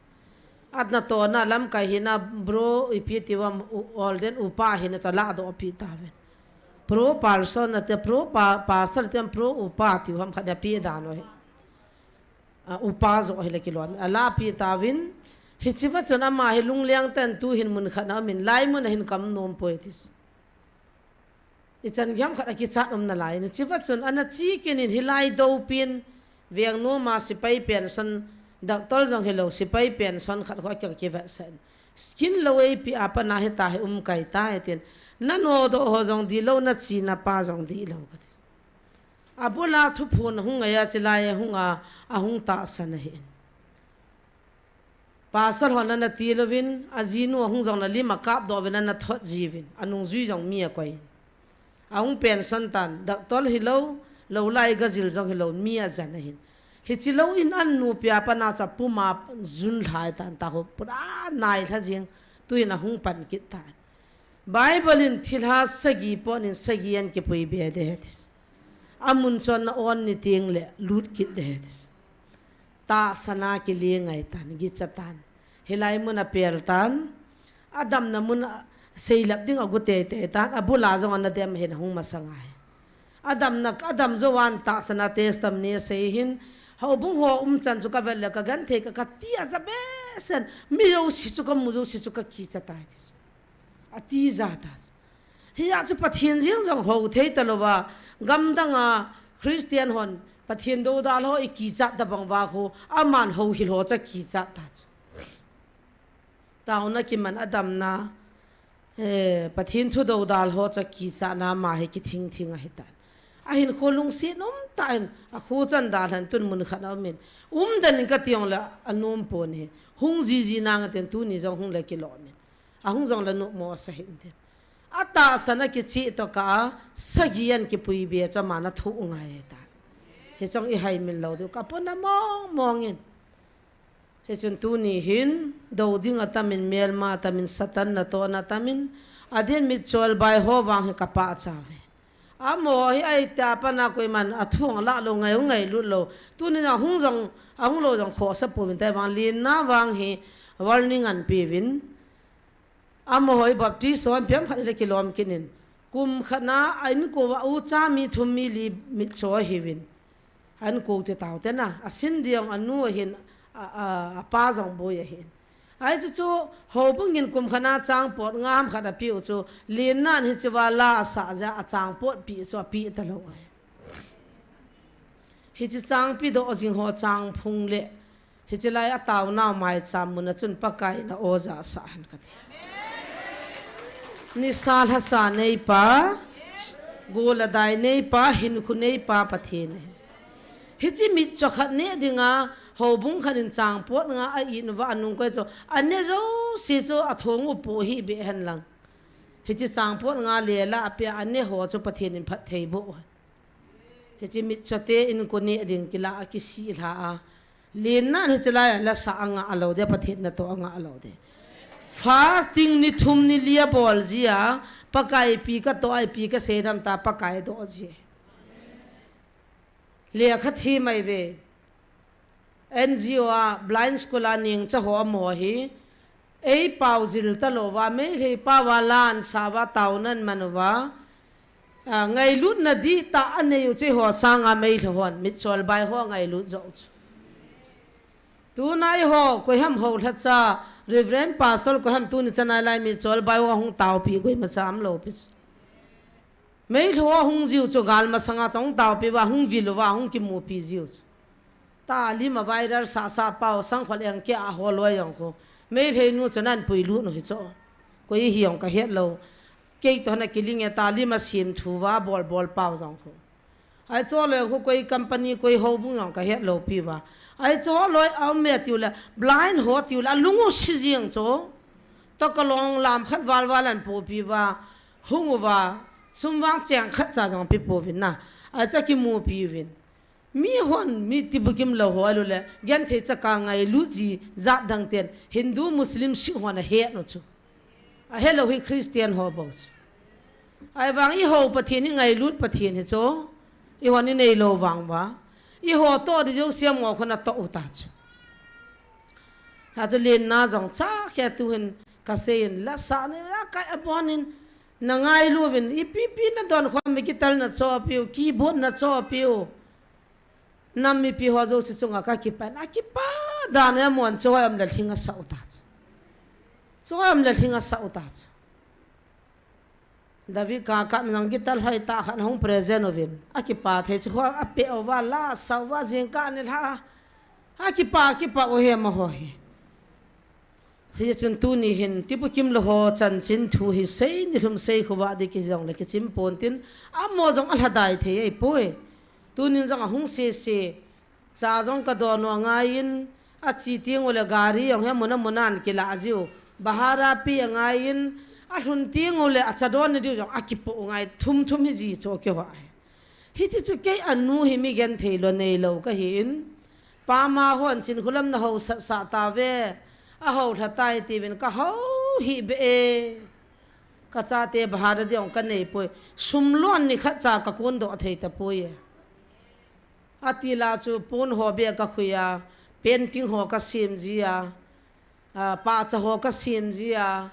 Atna tona lamkai hina bro ipi ti uvam u-, ordain upa hina chu alahdoh peh tauvin. Pro person nate pro pa, pastor te pro upa ti u ham khat na peh dan u hi. A, upa joh hi le kilom. Alahpeh tauvin. Hiche va chun ama hi lungleng ten tu hin mun khat na umin lai mun a hin kaum nom poi ati. Ichan gei ham khat akichat um nalai. Hiche va chun ana che kit in hilai dopin veng nom a sepai pension, doctor jong hilou, sepai pension khat khu akivetsah in. Skin lo ei pi apa na hita hi um kai ta hitin. Nanodoh ho jong dihlou, nache napa jong dihlou kati. Abula thuphon hung ngai a chelai a hung a, ahung tahsan ahin. Pastor hon ana tilouvin, ajinu ahung jong le lim akapdoh uvin ana thot jiuvin, anungjui jong mi akoi in. Ahung pension tan, doctor hilou, lou lai gajil jong hilou, mi ajan ahin. Hiche lou in an nupi apa na chu puma jun lhai tan ta ho, pura nai lha jing, tuin ahung pan kit tan. Bible in thilha sagi pon in sagi an kipui be de ati. Amun chon na on ni teng le lut kit de ati. Tahsana kile ngai tan, gicha tan. Hilai mun apel tan. Adamna mun a seilep ding agu teitei tan. Abula jong ana dem hin ahung masa ngai. Adamna, adam jouvan tahsana testimony asei hin. Houbung ho um chan chu kavet le kagenthei ka, kati aja behseh in. Mi jouse chu kamu jouse chu kakicha tai ati. Ati ja ta. Hia chu Pathen jeng jong hou thei talouva, gamdang a Christian hon Pathen doudal ho ikichat tabang uva khu, aman houhil ho chu akichat ta chu. Taona kiman adamna, eh, Pathen thu doudal ho chu akichatna ama hi kithing thing ahitan. Ahinkho lungset um tah in, akho chan dalhan tun mun khat a umin. Um den in kati jong le anom pon ahi. Hung jiji nang atin tuni jong hung le kilom in. Ahung jong la numo sa hin tin. Atahsan a kichih toh kah a, sagi an kipui be chu aman athoh ngai ta. Hicheng i haimil lou diu, ka puna mong mong in. Hichun tuni hin, do ding atamin, melma atamin, Satan natohna atamin, adin mitchol bai ho vang hi ka pachat uve. Amaho hi ahi ta pana koiman athu alah lou, ngai u ngailut lou. Tuni a hung jong, ahung lou jong khosa pouvin tai vang, lenna vang hi warning ahin peuvin. Amaho hi Baptist ho ahin pem khat le kilom kit in. Kum khat na a inko a ucha mi thum mi li mitcho ahiuvin. Ahin kou te tau te na. Asin diang anu ahin a, a, apa jong boi ahin. Ahi chu chu houbung in kum khat na changpot ngam khat apeh u chu. Lenna in hiche va la asah jeh a changpot pi chu apeh talou ahi. Hiche changpi doh jing ho changphung le. Hiche lai a taonau maicham mun a chun Pakai in a-o ja sah hen kati. Nisa lhasa neipa, gol adai neipa, hinkho neipa Pathen ahi. Hiche mitcho khat neh dinga, houbung khat in changpot nga a-it uva anung koi chu, aneh jouse chu athong u po hih beh hen lang. Hiche changpot nga lela apeh a aneh ho chu Pathen in phatthei boh u hen. Hiche mitcho te in ko neh ding kila a kisih lha a. Lenna in hiche lai a la sah angah lou de, Pathen natoh angah lou de. Fasting ni thum ni li abol ji a, Pakai ipi katoh a, ipi kasei dam ta, Pakai doh ji. Lekha thi mai ve. N G O a blind school a ningcha ho amaho hi, ei pao jil talou va, Meitei pao va la asah uva, taona aman uva, a, ngailutna dihtah anei u chu eiho sanga Meitei hon, mitchol bai ho ngailut joh u chu. Tuna eiho, koiham houlhacha, Reverend Pastor koiham tuni chanai lai mitchol bai ho hung taopi koima cha umlou pi chu. Meitei ho hung jiu chu gal masanga chu hung taopi uva, hung vil uva, hung kimupi jiu chu. Talim a viral sah sah pao, sangkhol engkeh a holoi jong khu. Meitei nu chu nan puilut u hi chu. Koi hi jong kahet lou. Kei toh na kiling e, talim a sim thu uva, bol bol pao jong khu. Ahi chu loi khu koi company, koi houbung jong kahet lou pi uva. Ahi chu loi a um e tiu le, blind ho tiu le, alung u si jing chu. Toh kalong lam khat val val ahin popi uva. Hung uva, sum vang cheng khat cha jong pe pouvin na. Ahi chu akimupi uvin. Mi hon, mi tibukim lou ho ahilouleh, le, genthei chaka ngailut ji jat dang ten, Hindu, Muslim, Sikh hon ahet u chu. Ahet lou hi Christian ho bou chu. Ahivang eiho Pathen hi ngailut Pathen hi chu. Eihon inei lou vang uva. Eiho toh ding jouse amaho khun atoh u ta chu. Achu lenna jong cha khe tuhin kasei in, la sah ni, la kai abon in, na ngailu uvin, ipi pi na don khom, guitar na chopi u, keyboard na chopi u. Nam mipi ho jouse chunga kakipah in, akipah dan a amahon choi um le lhing asah u ta chu. Choi um le lhing asah u ta chu. David Kaka in jong guitar hoitah khat ahung present uvin. Akipah thei chu, ho apeh uva, la asah uva, jingkah ni lha. Akipah, kipah u hi amaho hi. Hichun tuni hin, tibukim lou ho chanchin thu hi sei nilhum sei khovah ding kijong le kichim pon tin, amaho jong alhadai thei ahipoi. Tunin jong ahung sese, cha jong kadon u angaiyin, ache teng ule gari jong hi amun amun a ana kilah jiu, bahara pe angaiyin, alhun teng ule acha don na diu jong akipoh u ngai, thum thum hi ji chu kihou ahi. Hiche chu kei anu hi mi genthei lou neilou kahin, pama hon Chinkholam na haosat sah tauve, ahao lha tai tiuvin kahao hih beh e. Kachate bahara ding jong kanei poi. Sum lon nikhat cha kakon doh thei tapoi e. Ati la chu pon ho beh kakhui a, painting ho kasem ji a, a, pahcha ho kasem ji a,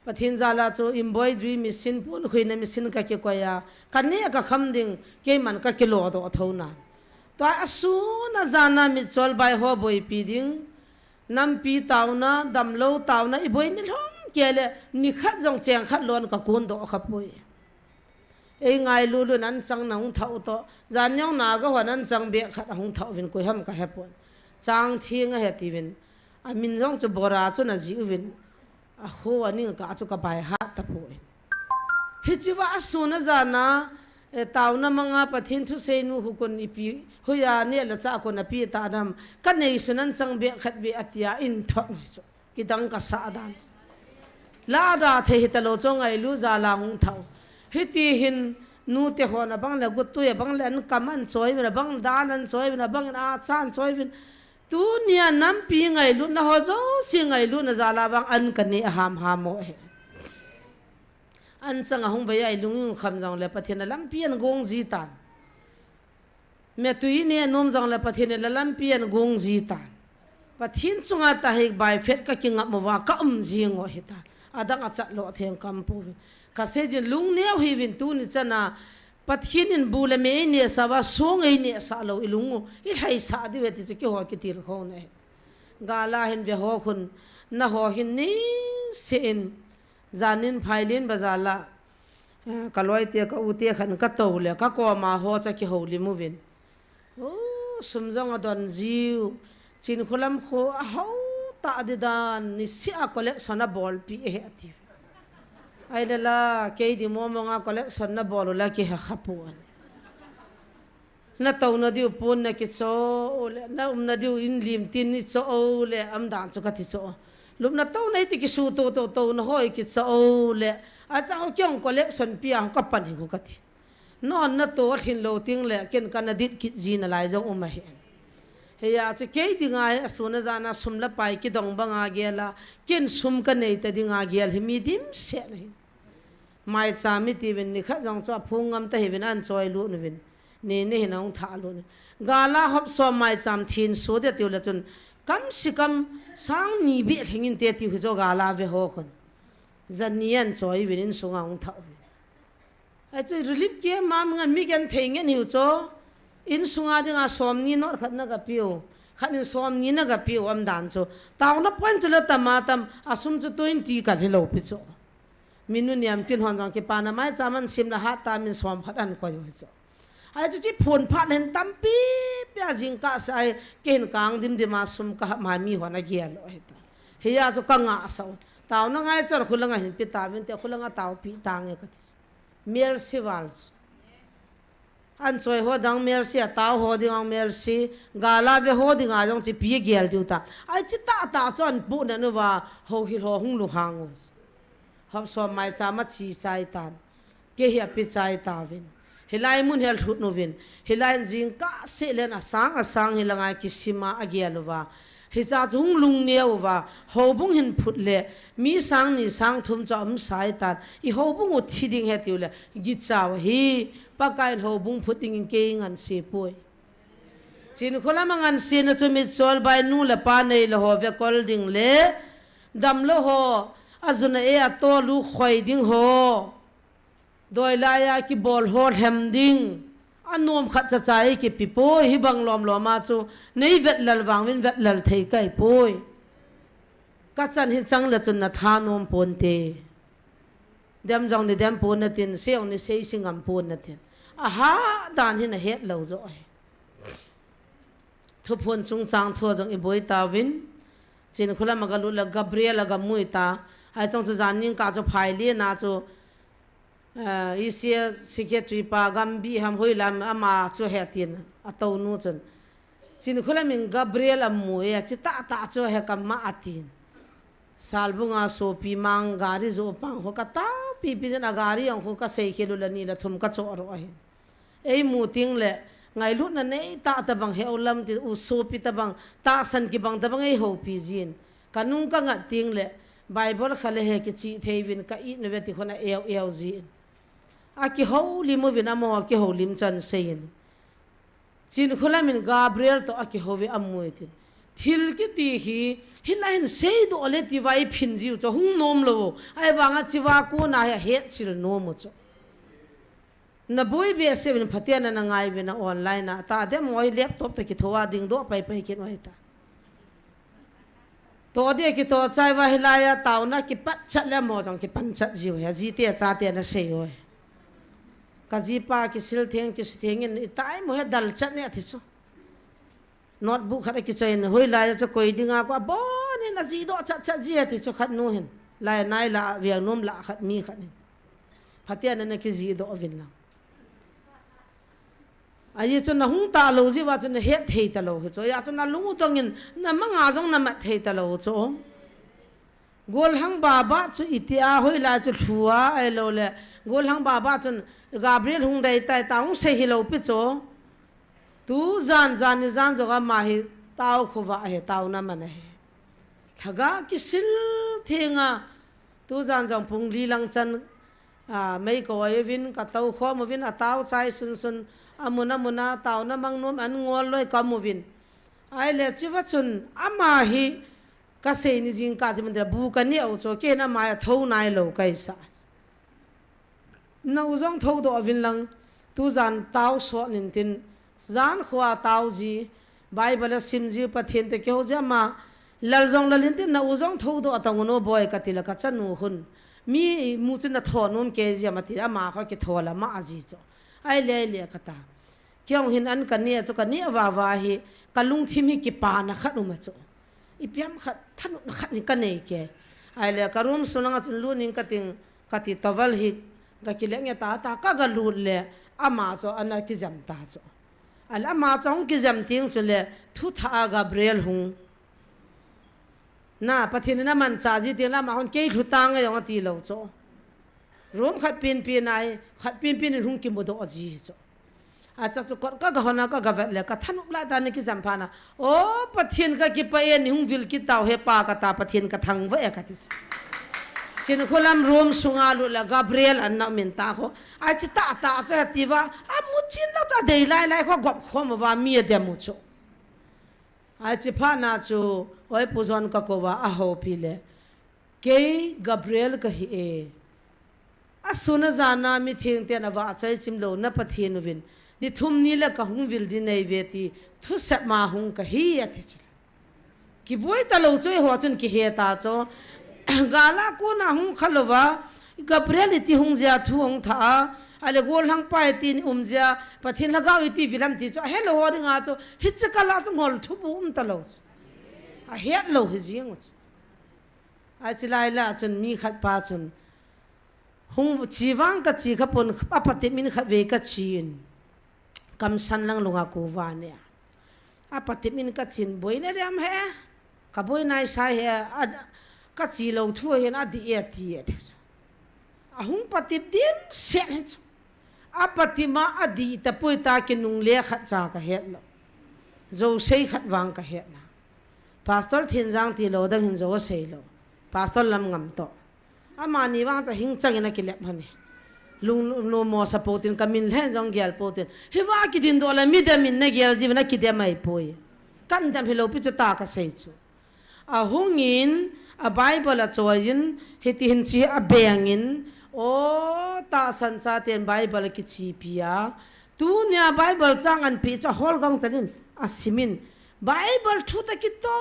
Pathen jal a chu embroidery machine, pon khuina machine kakikoi a, kaneh kakham ding, keiman kakilo doh thou nan. Tua asun ajan a mitchol bai ho boipi ding, nampi taona, damlou taona, iboi nilhum kei le, nikhat jong cheng khat lon kakon doh khapoi. Ei ngailu lun anchang na hung thah u toh, jan jong Naga hon anchang beh khat ahung thah uvin koiham kahepon. Chang thing ahi tiuvin, amin jong chu Bora chu ana ji uvin, akho aning kah chu kabai hat tapoi. Hichea asun ajan a, eh, taona manga Pathen thuseinu khu kon ipi, hoiya neh le chah kon api ta dam, kanei sun anchang beh khat beh atia in thot noi chu. Kidang kasah dan. Lada thei hita lou chu ngailut jal a hung thah u. Hiti hin nute hon abang le guttui abang le an kam an choi uvin, abang dan an choi uvin, abang in a chan choi uvin. Tunia nampi ngailutna ho jouse ngailutna jal a vang an kaneh a ham ham mo he. An chang a hung bei a ilung ikham jong le Pathen a lampi an gong ji tan. Metui neh nom jong le Pathen in la lampi an gong ji tan. Pathen chunga tah hi by faith ka kingap mo uva ka um jing u hi tan. Adang a chat lou theng kam pouvin. Ka sei jin lungneo hiuvin tuni chan a Pathen in bu le me eineh sah uva song eineh sah lou ilung u ilhai sah diu ve ti chu kihou kitilkhou na hi. Gal a hin ve ho khun na ho hin ni se in Janin Phailin bazar la, eh, ka loi te ka u te khan ka tou le ka koma ho cha kihoulim uvin. Oh, sum jong adon jiu. Chinkholam kho ahou ta di dan, niseh a collection abolpi e he ati. Ai le la, kei di mo mo nga collection na bol u la kihe kha pon. Na touna diu pon na kicho u le, na umna diu in lim tin ni cho u le, am dan chu kati cho. Lupna touna iti kisu to to touna hoi kicho u le, a cha ho kiong collection pia ho ka pan hi ko kati. Non na to thin lou ting le, ken kana dit kit ji na lai jong um ahi. Heya chu kei dinga hi asuna jana sum la pai kidong banga gel a, ken sum ka nei ta dinga gel hi mi dimset na hi. Maicham mi tiuvin nikhat jong chu aphung ngam ta hiuvin an choi lut uvin. Ni ni hin ahung thah lut uvin. Gal a hop som maicham thin so de tiu le chun kam si kam sang ni beh lhing inte tiu hi chu gal a ve ho khun. Jan ni an choi uvin insunga hung thah uvin. Ai chu relief camp ma ngan mi genthei ngen hiu chu. Insunga dinga som ni note khat na ga piu. Khat in som ni na ga piu am dan chu. Tauna point chu la tam a tam a sum chu twenty kal hi lou pi chu. Minu niam tin hon jong kipana maicham an sim la hat ta min som khat an koi u hi chu. Ai chu chi phun phat len tampi pia jingkah sa ai, kei hin kang dim dim a sum ka hap ma mi hon a gel u hi ta. Heya chu ka ngah sa u. Tauna ngai chon khulanga hin pi tauvin te khulanga taupi tange kati. Mercy val chu. An choi ho dang mercy, a tau ho ding ang mercy, gal a ve ho dinga jong chi pi gel diu ta. Ai chi tah tah chu an pu na nu va, ho hi ho hung lunghang u. Hop som maicham a chi chai tan. Kei hi api chai tauvin. Hilai mun hi alhut uvin. Hilai in jingkah seh len asang asang hi la ngai kisima agel uva. Hicha chu hung lungneo uva. Houbung hin phut le. Mi sang ni sang thum chu aum sai tan. I houbung u thi ding he tiu le. Gicha u hi. Pakai in houbung phut dingin kei ngan se poi. Chinkholam a ngan sena chu mitchol bai nu le pa nei le ho ve kol ding le. Dam le ho. Ajuna e a to lu khoi ding ho. Doi lai a kibol ho lhem ding. A nom khat cha cha i kipi poi, hi bang lom lom a chu. Nei vet lal vang min vet lal thei kai poi. Ka chan hi chang le chun na tha nom pon te. Dem jong ni dem pon na tin, se jong ni sei si ngam pon na tin. A ha dan hi na het lo jo ai. Thuphon chungchang thu jong i boi tauvin. Chinkholam a ga lut le Gabriel a ga mu i ta. Ai chang chu jan ning ka chu phai le na chu. Ah, E C A secretary pa Gambi ham hoi lam ama chu he tin a to nu chun. Chinkholam in Gabriel a mu e, chi ta ta chu he ka ma a tin. Salbung a sopi mang gari jo pang ho ka ta pi pi jen a gari ang ho ka sei khelu la ni la thum ka cho ro ahin. Ei mu ting le, ngailutna nei ta ta bang he u lam ti u sopi ta bang, tahsan ki bang ta bang ei ho pi jin. Ka nung ka ngat ting le, Bible kha le he kichi thei vin ka i nu ve ti khona eu eu jin. A kihoulim uvin amo a kihoulim chan seiyin. Chinkholam in Gabriel to a kihou ve a mu e tin. Thil kiti hi, hi la hin sei do le ti vai phin jiu cho hung nom lo. Ai vang a chi va ko na he het chil nom u cho. Na boi be se vin Pathen na ngai vin a online a ta dem ngoi laptop ta kitho a ding do pai pai kin oi ta. To dia kito chai va hilai a tauna kipat chat le mo jong kipan chat jiu he ji te cha te na sei oi. Ka ji pa kisil theng kisu theng in i tai mo he dal chat ne ati su. Notebook khat a kichoi in hoilai a chu koi dinga ko a bon in a ji do chat chat ji ati chu khat nu hin. Lai nai la veng nom la khat mi khat hin. Pathen na na ki ji do vin lang. Ahi chu na hung ta lo jiu va chu na het thei ta lo hi chu. Ya chu na lung u tong in na manga jong na mat thei ta lo chu. Golhang baba chu itia hoilai chu lhua ailou le. Golhang baba chun Gabriel hung dei tai ta hung sei hilou pi chu. Tu jan jan ni jan jong ama hi tao khuva he tao na man he. Lhaga kisil thenga tu jan jong pung li lang chan a, mei ka oi uvin, ka tou khom uvin, a tao chai sun sun, a mun a mun a, tao na mang nom an ngol loi ka mu uvin. Ai le chiva chun, ama hi ka sei ni jing ka chi man dira, bu ka ni au cho, ken ama ya tho nai lo kai sa. Na u jong tho do uvin lang, tu jan tao so nin tin, jan khua tao ji, Bible a sim ji, Pathen te keu ji ama, lal jong lal in tin na u jong tho do atang uno boi ka ti la ka chanu hun. Mi mu chu na tho nom ke ji ama ti ama kho ki tho la ma a ji cho. Ai le ai le ka ta. Kiong hin an ka ni a cho ka ni a va va hi ka lungthim hi ki pa na khat um a cho. I piam khat thanop na khat ni ka nei ke. Ai le ka room sunga chun lu ning ka ting ka ti towel hi ka ki le nge ta ta ka ga lut le ama cho ana ki jam ta cho. Al ama cho hung ki jam ting chu le thu tha a Gabriel hung. Na, Pathen in aman cha ji tin lama hon kei lhu tang a jong ati lo cho. Room khat pin pin ai, khat pin pin in hung kimu do ji cho. A cha chu kot ka ga hon a ka ga vet le ka thanop la ta ni ki jam pha na. O, Pathen ka ki pa e ni hung vil ki tao he pa ka ta Pathen ka thang va e ka ti. Chin khulam room sunga lu la Gabriel an na min ta kho. Ai chi ta ta cho he ti va. A mu chin la cha dei lai lai kho gop kho ma va mi a de mu cho. Ai chi pha na chu, oi pu jon ka ko va a ho pi le. Kei Gabriel ka hi e. A sun a jan a mi theng ten a va choi chim lo na Pathen uvin. Ni thum ni le ka hung vil di nei ve ti. Thu sep ma hung ka hi a ti chu. Ki boi ta lo choi ho chun ki he ta cho. Gala ko na hung kha lo va. Gabriel iti hung jia thu hung tha a. A le gol hang pa iti ni um jia. Pathen lhagao iti vilam ti cho. He lo ho ding a cho. Hi che ka la cho ngol thu bu um ta lo cho. A het lo hi jing cho. A chi lai la chun mi khat pa chun. Hung chi vang ka chi kha pon a pa ti min khat ve ka chi in. Kam san lang lunga ko va ne. A pa ti min ka chin boi ne riam he. Ka boi nai sai he. A, ka chi lo thu hin a di e ti e. A hung pa ti dim se he chu. A pa ti ma a di ta poi ta ki nung le khat cha ka het lo. Zo sei khat vang ka het na. Pastor Thinjang ti lo dang hin zo sei lo. Pastor Lamngam to. Ama ni vang cha hing chang in a ki lep hane. Lung no mo sa po tin ka min len jong gel po tin. Hi va ki din do la mi dem in na gel ji na ki dem ai poi. Kan dem hi lo pi chu ta ka sei chu. A hung in a Bible a choi in hi ti hin chi a beng in. O ta san cha ten Bible ki chi pi a. Tu nia Bible chang an pi cha hol gang chan in a sim in. Bible thu ta ki to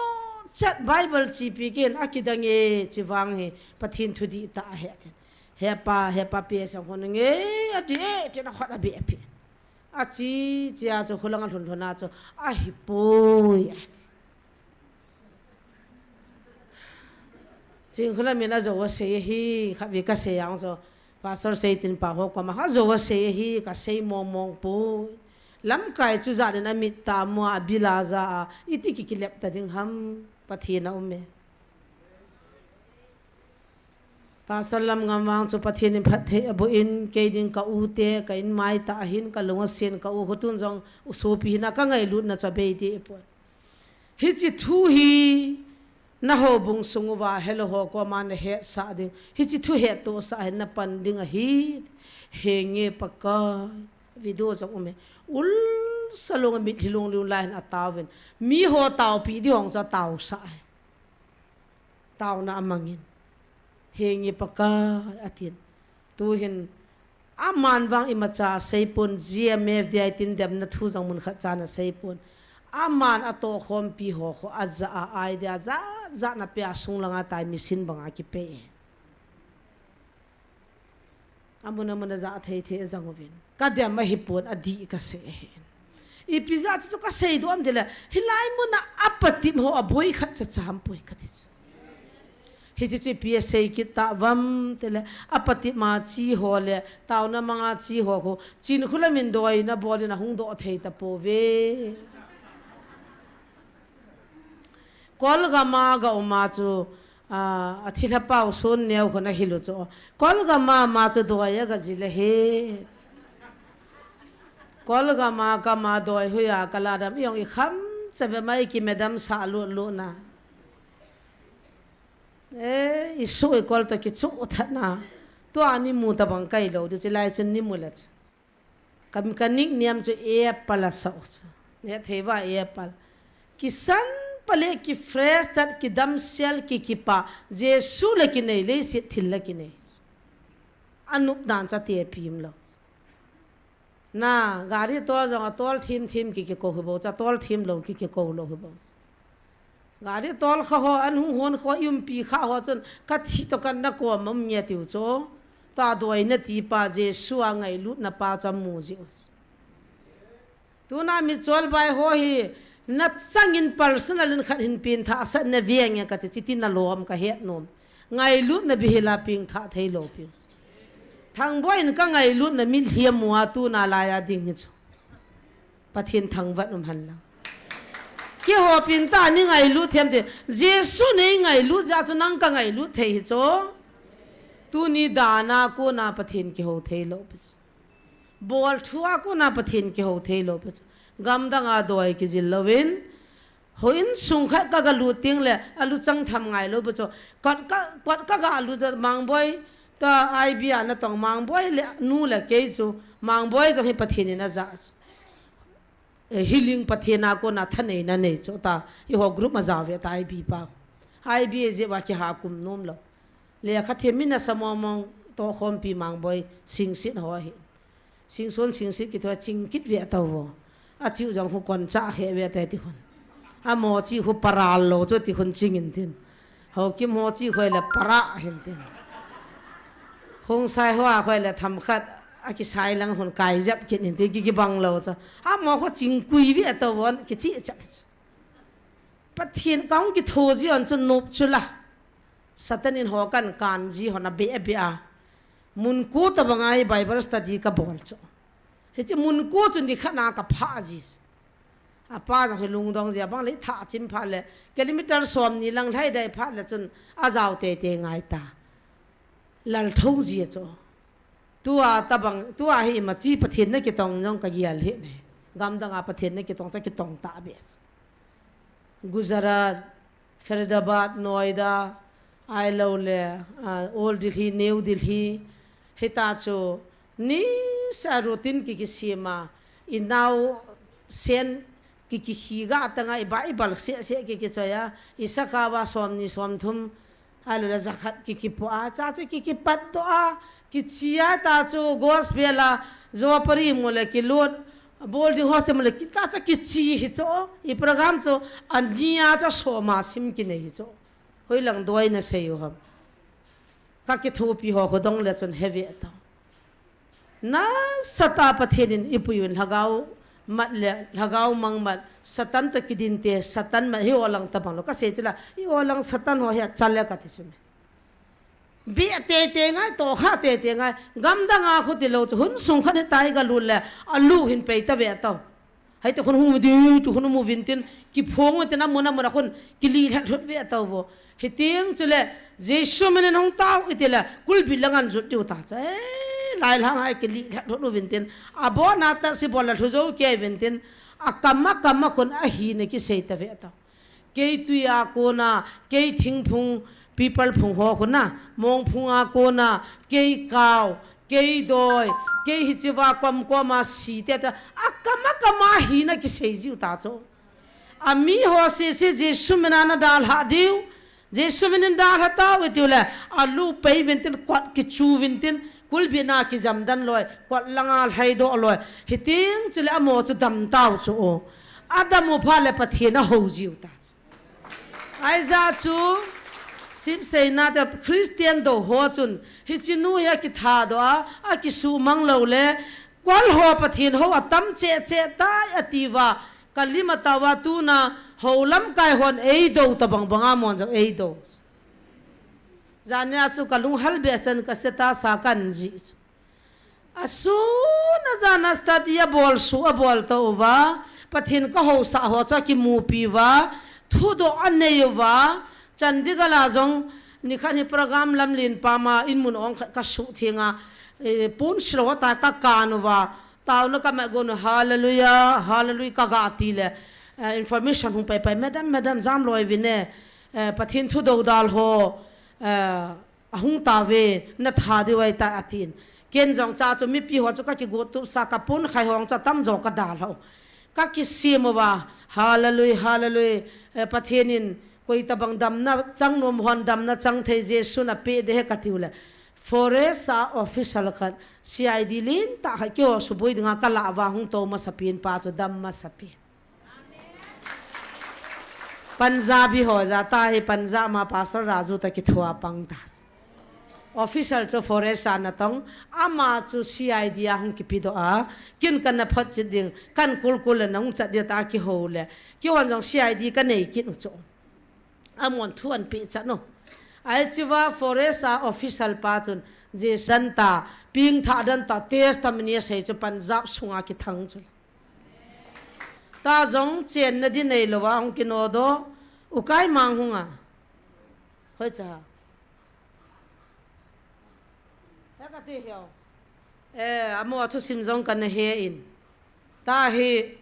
chat Bible chi pi ken a ki dang e chi vang he Pathen thu di ta he ten. He pa, he pa pe sang hon nge a ti e, ti na khot a be a pi. A chi, chi a chu khulang a lhun lhun a chu a hi poi a ti. Ching khula min a zo a sei hi, kha vi ka sei ang chu. Pastor sei tin pa ho ko ma kha zo a sei hi, ka sei mong mong poi. Lamkai chu za den a mit ta mo a bila za a, iti ki ki lep ta ding ham, Pathen a um e. Pastor Lamngam vang chu Pathen in phatthei a boh in, kei ding ka u te, ka in mai ta ahin, ka lung a sin ka u khutun jong u sopi hina ka ngailutna chu a bei ti pon. Hichi thu hi na houbung sung uva hello ho koma na hetsah ding. Hichi thu hettohsah hin na pan ding ahi. Henge Pakai. Video jong um e. Ul sa lung a mitlhi lung lung lai hin a taovin. Mi ho taopi ding hong chu a taosah e. Taona a mangin. Henge Pakai, a tin. Tuhin, aman vang imacha seipon, G M F D I tin demna thu jong mun khat chan a seipon. Aman a tohkhompi ho kho, a ja a idea, ja, ja na pe a sung langa tai machine banga kipe e. Amun amun a ja thei thei a jang uvin. Ka dem a hipon a di ka sei ahi. Ipi ja chu ka sei dom dile. Hilai mun a apatip ho a boi khat cha cham poi ka ti chu. Hichi chu ipi a sei kit ta vam tile. Apatip ma chi ho le. Taona manga chi ho kho. Chin khula min doi na bol in a hung do thei ta po ve. Kolgam a ga um a chu. A, a thilha pau sun neo khun a hilu chu. Kolgama ma chu doi a ga zile he. Kolgama kama doi huya ka la dam i ong i kham cha be mai ki medam sa lu lu na. E, i su i kol to ki chu that na. Tua ni mu ta bang kai lo, du chi lai chun ni mu la chu. Ka, ka nickname chu Apple a sa u chu. Ne thei va Apple. Ki san pale ki fresh that ki damsel ki kipa. Jesu le ki nei le sit thil le ki nei. Anup dan cha te pim lo. Na, gari tol jong a tol thim thim ki ki ko hu bo cha tol thim lo ki ki ko lo hu bo. Gari tol kha ho, an hung hon kho, i umpi kha ho chun, ka thi to kan na ko mam nge tiu chu. Ta doi na ti pa Jesu a ngailut na pa cha mu ji. Tuna mi chol bai ho hi, na changin personal in khat hin pin tha sa na viang nge ka ti chi ti na lom ka het nom. Ngailut na bi hi la ping tha thei lo pi. Thangboi in ka ngailut na mi hliam mua tuna la ya ding hi chu. Pathian thangvat um han lang. Kihopin ta ni ngailut them te. Jesu nei ngailut ja chu nang ka ngailut thei hi chu. Tuni dana kona Pathian kiho thei lo pi chu. Bol thu a kona Pathian kiho thei lo pi chu. Gamdang a doi ki zil lovin. Houin sung khat ka ga lut ting le, a lu chang tham ngai lo pi chu. Kot ka, kot ka ga lu ja Mangboi, ta I B a na tong Mangboi le, nu le kei chu. Mangboi jong hi Pathian in a ja chu. E, healing Pathian a kona thanei na nei chu ta. Hi ho group ma ja ve ta I B pa. I B a je wa ki ha kum nom lo. Le kha thiam mi na sa mong mong to khom pi Mangboi sing sit ho hi. Singson singsit kithua ching kit ve tau vo. A chiu jong khu kon cha he ve te ti khun. A mo chi khu paral lo chu ti khun ching in tin. Ho kim ho chi khoi le para hin tin. Hung sai hoa khoi le tham khat a ki sai lang hun kai jep kin hin tin ki ki bang lo chu. A mo khu ching kui ve tau von ki chi cha. Pathian kong ki tho ji on chu nup chu la. Satan in ho kan kan ji hon a be a be a. Mun ko ta banga hi Bible study ka bol chu. Hiche mun ko chu ni khat na ka pha ji. A pa jong hi lungdong ji a bang le tha chim pha le kilometer som ni lang lhai dai pha le chun a jao te te ngai ta. Lal tho ji a chu. Tua ta bang, tua hi ma chi Pathian na kitong jong ka gial hi ne. Gamdang a Pathian na kitong cha kitong ta be. Gujarat, Faridabad, Noida, ai lo le, ah, Old Delhi, New Delhi, hita chu ni sa routine ki ki sima, i nau sen ki ki khi ga tanga i ba i bal se se ki ki choya, i sa ka wa som ni som thum, ai lo le zakhat ki ki po a, cha chu ki ki pat to a, ki chi a ta chu gospel a, zo pari mo le ki lut, boarding hostel mo le ki ta chu ki chi hi chu, i program chu, a ni a chu som a sim ki nei hi chu. Hoi lang doi na sei u ham. Ka kithopi ho kho dong le chun heavy a ta. Na sata Pathian in i pui un lhagao mat le lhagao mang mat Satan to kidin te Satan mat hi o lang ta bang lo ka sei chula i o lang Satan ho hi a chal le ka ti chun. Bi a te te ngai to kha te te ngai gam dang a khu ti lo chu hun sung khan he tai ga lu le a lu hin pei ta ve tau. Hai te khun hung di, tu khun mu vin tin, ki phong vin tin, a mun a mun a khun, ki li lhat thut ve tau vo. Hi ting chu le, Jesu min in hung tau, i ti le, kul bi lang an zut tiu ta cha. Eh, lai lang hai ki li lhat thut vin tin. A bo na ta si bo la thu zo ke vin tin. A kam a kam a khun a hi ne ki sei ta ve tau. Kei tui a kona, kei thingphung, pipal phung ho kona, mong phung a kona, kei kau, kei doi, kei hichiva kom kom a si te ta, a kam a kam a hi na ki sei jiu ta chu. A mi ho si si Jesu min a na dal ha diu, Jesu min in dal ha tau i tiu le, a lu pei vin tin, kot ki chu vin tin, kul bi na ki jam dan loi, kot lang a lhai do loi, hi ting chu le a mo chu dam tau chu o. A dam u pha le Pathian a ho jiu ta chu. Ai za chu, sip sei na te Christian do ho chun, hi chi nu hi a ki tha do a, a ki su mang lo le, kol ho Pathian ho a tam che che tai a ti va, ka lim a ta va tu na, ho lam kai hon ei do ta bang bang a mon jo ei do. Zan nia chu ka lung hal be san ka se ta sa kan ji chu. A sun a jan a study a bol su a bol ta uva, Pathian ka ho sa ho cha ki mu pi va, thu do a nei uva, Chandigarh a jong, nikhat hi program lamlen pama, in mun ong khat ka suh thenga, eh, pon silo ta ka kan uva, taona ka mat gon u, hallelujah, hallelujah, ka ga ti le, eh, information hung pai pai, "Madam, madam, jam loi vin e, eh, Pathen thu dodal ho, eh, ahung tave, na tha diu ahi tai," atin. Ken jong cha chu mipi ho chu ka kigot tup sa, ka pon khai hong cha tamjo ka dalha u. Ka kisem uva, hallelujah, hallelujah, eh, Pathen in koi tabang damna chang nom hon damna chang thei Jesun apeh ding ahi ka tiu le. Forest a official khat, C I D lentah khat keiho suboi dinga ka lah uva hung tou masapen pa chu dam masapen. Punjabi ho jat a hi Punjab ma Pastor Raju toh kithua pang ta. Official chu forest a natong, ama chu C I D a hung kipedoh a, ken kana photchet ding, kan kulkul le nahung chat diu ta kihou le, keihon jong C I D ka nei kit u chu. Amahon thu ahin pechat u. Ahi chea forest a official pa chun, Jesun ta, pengthah dan ta, testimony asei chu Punjab sunga kithang chu. Ta jong chenna ding neilou a hung kinodoh, ukai mang hung a. Hoicha. Heka ti hiau. Eh, amaho thusim jong kana he in. Ta hi,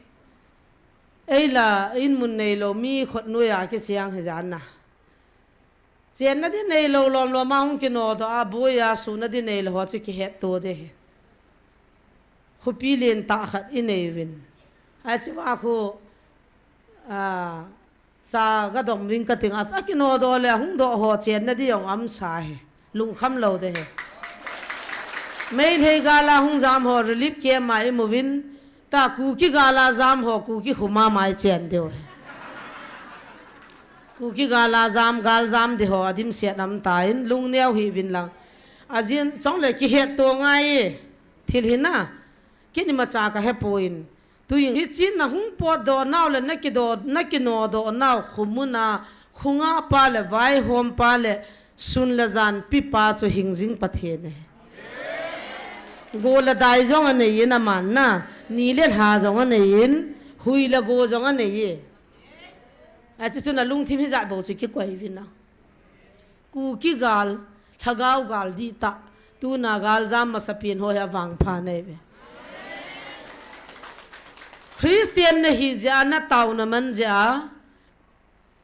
ei la, in mun neilou, mi khut noiya kicheng hi jana. Chenna ding neilou lom lom a hung kinodoh a, boi a suna ding neilou ho chu kihetto ding ahi. Khopi lentah khat inei uvin. Ahi chea khu, a, cha ga dong ving ka ting a, akinodoh le hung doh ho chenna ding jong amsa ahi. Lungkham lou ding ahi. Meitei gal a hung jam ho relief camp a imu uvin, ta Kuki gal a jam ho Kuki khuma mai chen diu ahi. Kuki gal a jam, gal jam ding ho adimset aum tan, lungneo hih uvin lang. Ajeh chu le kihetto ngai e, thil hi na, kei imacha ka hepon. Tuin, hiche nahung potdoh nau le nakidoh, nakinodoh nau khomun a, khonga pa le vaihom pa le sun le jan pipa chu hingjing Pathen ahi. Go le dai jong anei in aman na, ni le lha jong anei in, hui le go jong anei e. Ahi chu chu na lungthim hijat bou chu kikoi uvin a. Kuki gal, Lhagao gal dihtah, tuna gal jam masapen ho hi avangpha nei ve. Christian nahi jeh a, natao naman jeh a,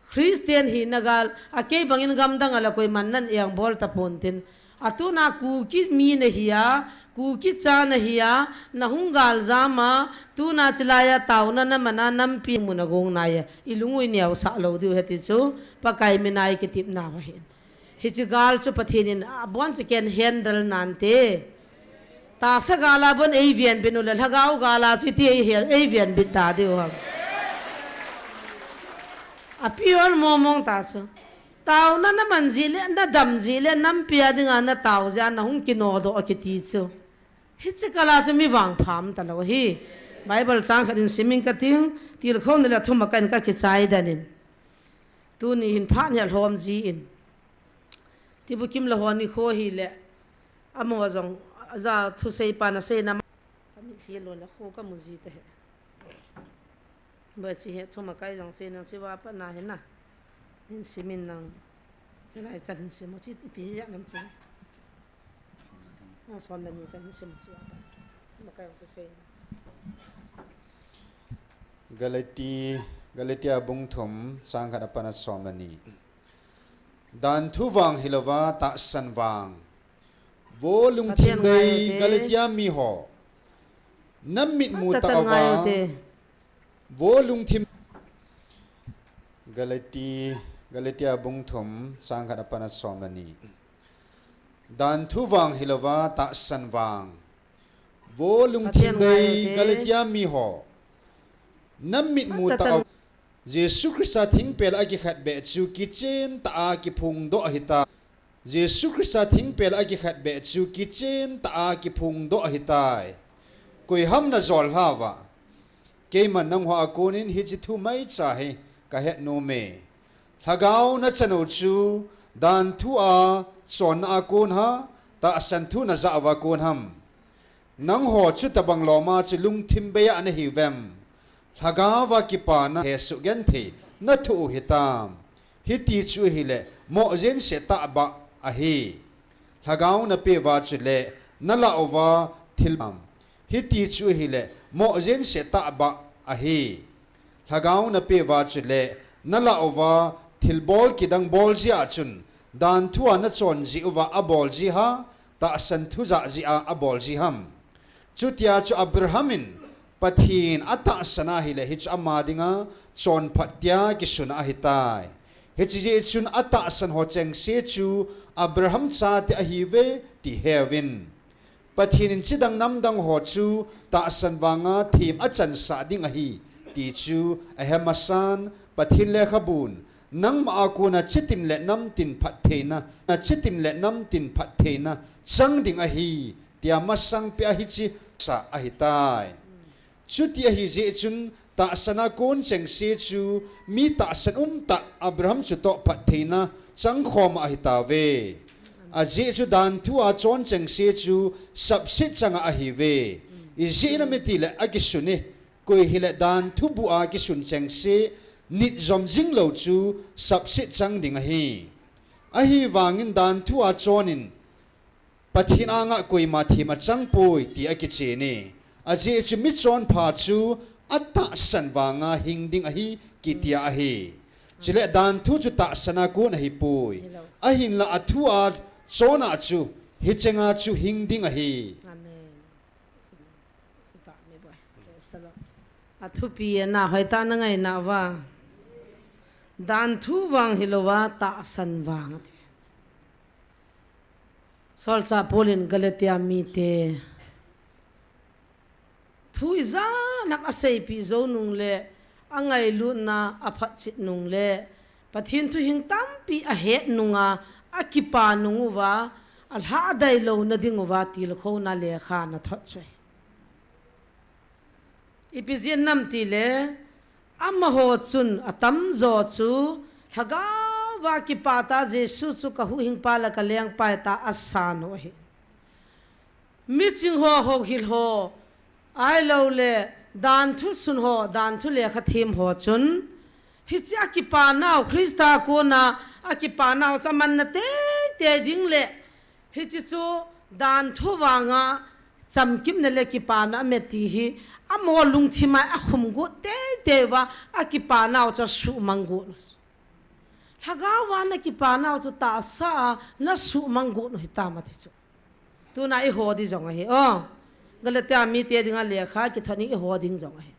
Christian hina gal, akei bangin gamdang a la koiman nan engbol tapon tin. Atuna Kuki mi nahi a, Kuki cha nahi a, nahung gal jam a, tuna chilai a taona naman a nampi mun a gong nai a, ilung u ineosah lou diu ahi ti chu, Pakai min a ikitepna u ahin. Hiche gal chu Pathen in aboncha ken handle nante. Tahsa gal a bon eivenbit u le, Lhagao gal a chu iti eihe-, eivenbit ta diu ham. Api ol momong ta chu. Taona naman jeh le, nadam jeh le, nampi a dinga natao jeh a nahung kinodoh akiti chu. Hiche kal a chu mi vangpha um talou ahi. Bible chang khat in simin kating, tilkhou ni le thum a kahin kakichai den in. Tuni hin phat hi alhom jin. Tibukim la ho nikho hile. Amaho jong, aja thusei pan asei na. Kamitlhi lon le kho kamu ji tahih. Boi chi hi thum a kai jong sei nang chi va pa na hi na. Hin simin nang. Chilai chan hin sim u chi ipi hi a nam chi. Na som le ni chan hin sim u chi va pa. Thum a kai jong sei na. Galati, Galatia bung thum, chang khat a pat a som le ni. Dan thu vang hilouva, tahsan vang. Vo lungthim bei, Galatia mi ho. Nam mitmu tah uva. Vo lungthim. Galati, Galatia bung thum, chang khat a pat a som le ni. Dan thu vang hilouva, tahsan vang. Vo lungthim bei, Galatia mi ho. Nam mitmu tah uva. Jesu Christa thingpel a kikhetbeh chu kichen tah a kiphongdoh ahitai. Jesu Christa thingpel a kikhetbeh chu kichen tah a kiphongdoh ahitai. Koi ham na jol lhauva. Keiman nangho a konin hiche thu maicha hi kahet nom e. Lhagao na chan u chu dan thu a chonna a kon ham, tahsan thu na jah uva kon ham. Nangho chutabang lom a chu lungthim bei a na hiuvem. Lhagao a kipana hesoh genthei na thoh u hitam. Hiti chu ahile, moh jense tahbah ahi. Lhagao napeuva chule, nalah uva thil am. Hiti chu ahile, moh jense tahbah ahi. Lhagao napeuva chule, nalah uva thilbol kidang bol jeh a chun, danthua nachon jeh uva abol jeh ham, tahsan thu jah jeh a abol jeh ham. Chutia chu Abraham in Pathen atahsan ahile, hichu ama dinga chonphat tia kisun ahitai. Hiche jeh chun atahsan ho chengse chu Abraham chate ahiuve ti heuvin. Pathen in chidang namdang ho chu tahsan vanga them achansah ding ahi ti chu ahe masan, Pathen lekhabun, nangma a kona chitin le namtin phattheina, na chitin le namtin phattheina chang ding ahi, tia masangpeh a hiche sa ahitai. Chuti ahi jeh chun tahsan a kon chengse chu mi tahsan umtah Abraham chutoh phattheina changkhom ahitauve. Ajeh chu danthua chon chengse chu sapset changa ahiuve. Ijeh inem itile akisun e, koi hile danthu bu a kisun chengse nit jom jinglou chu sapset chang ding ahi. Ahivangin danthua chonin Pathen anga koima them achangpoi ti akichen e. Ajeh chu michonpha chu atahsan vanga hing ding ahi kitia ahi. Chule danthu chu tahsan a kon ahipoi. Ahinla athua chona chu hichenga chu hing ding ahi. Athupi ana hoitah nangainauva, danthu vang hilouva tahsan vang ati. Solchah Paul in Galatia mite thu ijat ham aseipeh jou nungle, angailutna aphatchet nungle, Pathen thuhing tampi ahet nunga, akipa nunguva, alhadai louna dinguva tilkhouna lekha ana thot chu ahi. Ipi jeh inem itile, amaho chun atamjo chu, Lhagaova kipah tah a Jesu chu kahuhhingpa le kalengpa ahi tia asan u ahi. Miching ho, houhil ho, ahiloule danthu sun ho, danthu lekha them ho chun, hiche akipanau Christa kona akipanau chu amanna teitei ding le, hiche chu danthu vanga chamkimna le kipana aume ti hi, amaho lungthima akhum got teitei uva, akipanau chu asuhmang got u. Lhagaova nakipanau chu tahsa a nasuhmang got u hitam ati chu. Tuna iho ding jong ahi, o. Galatia mite dinga lekha kithot in iho ding jong ahi.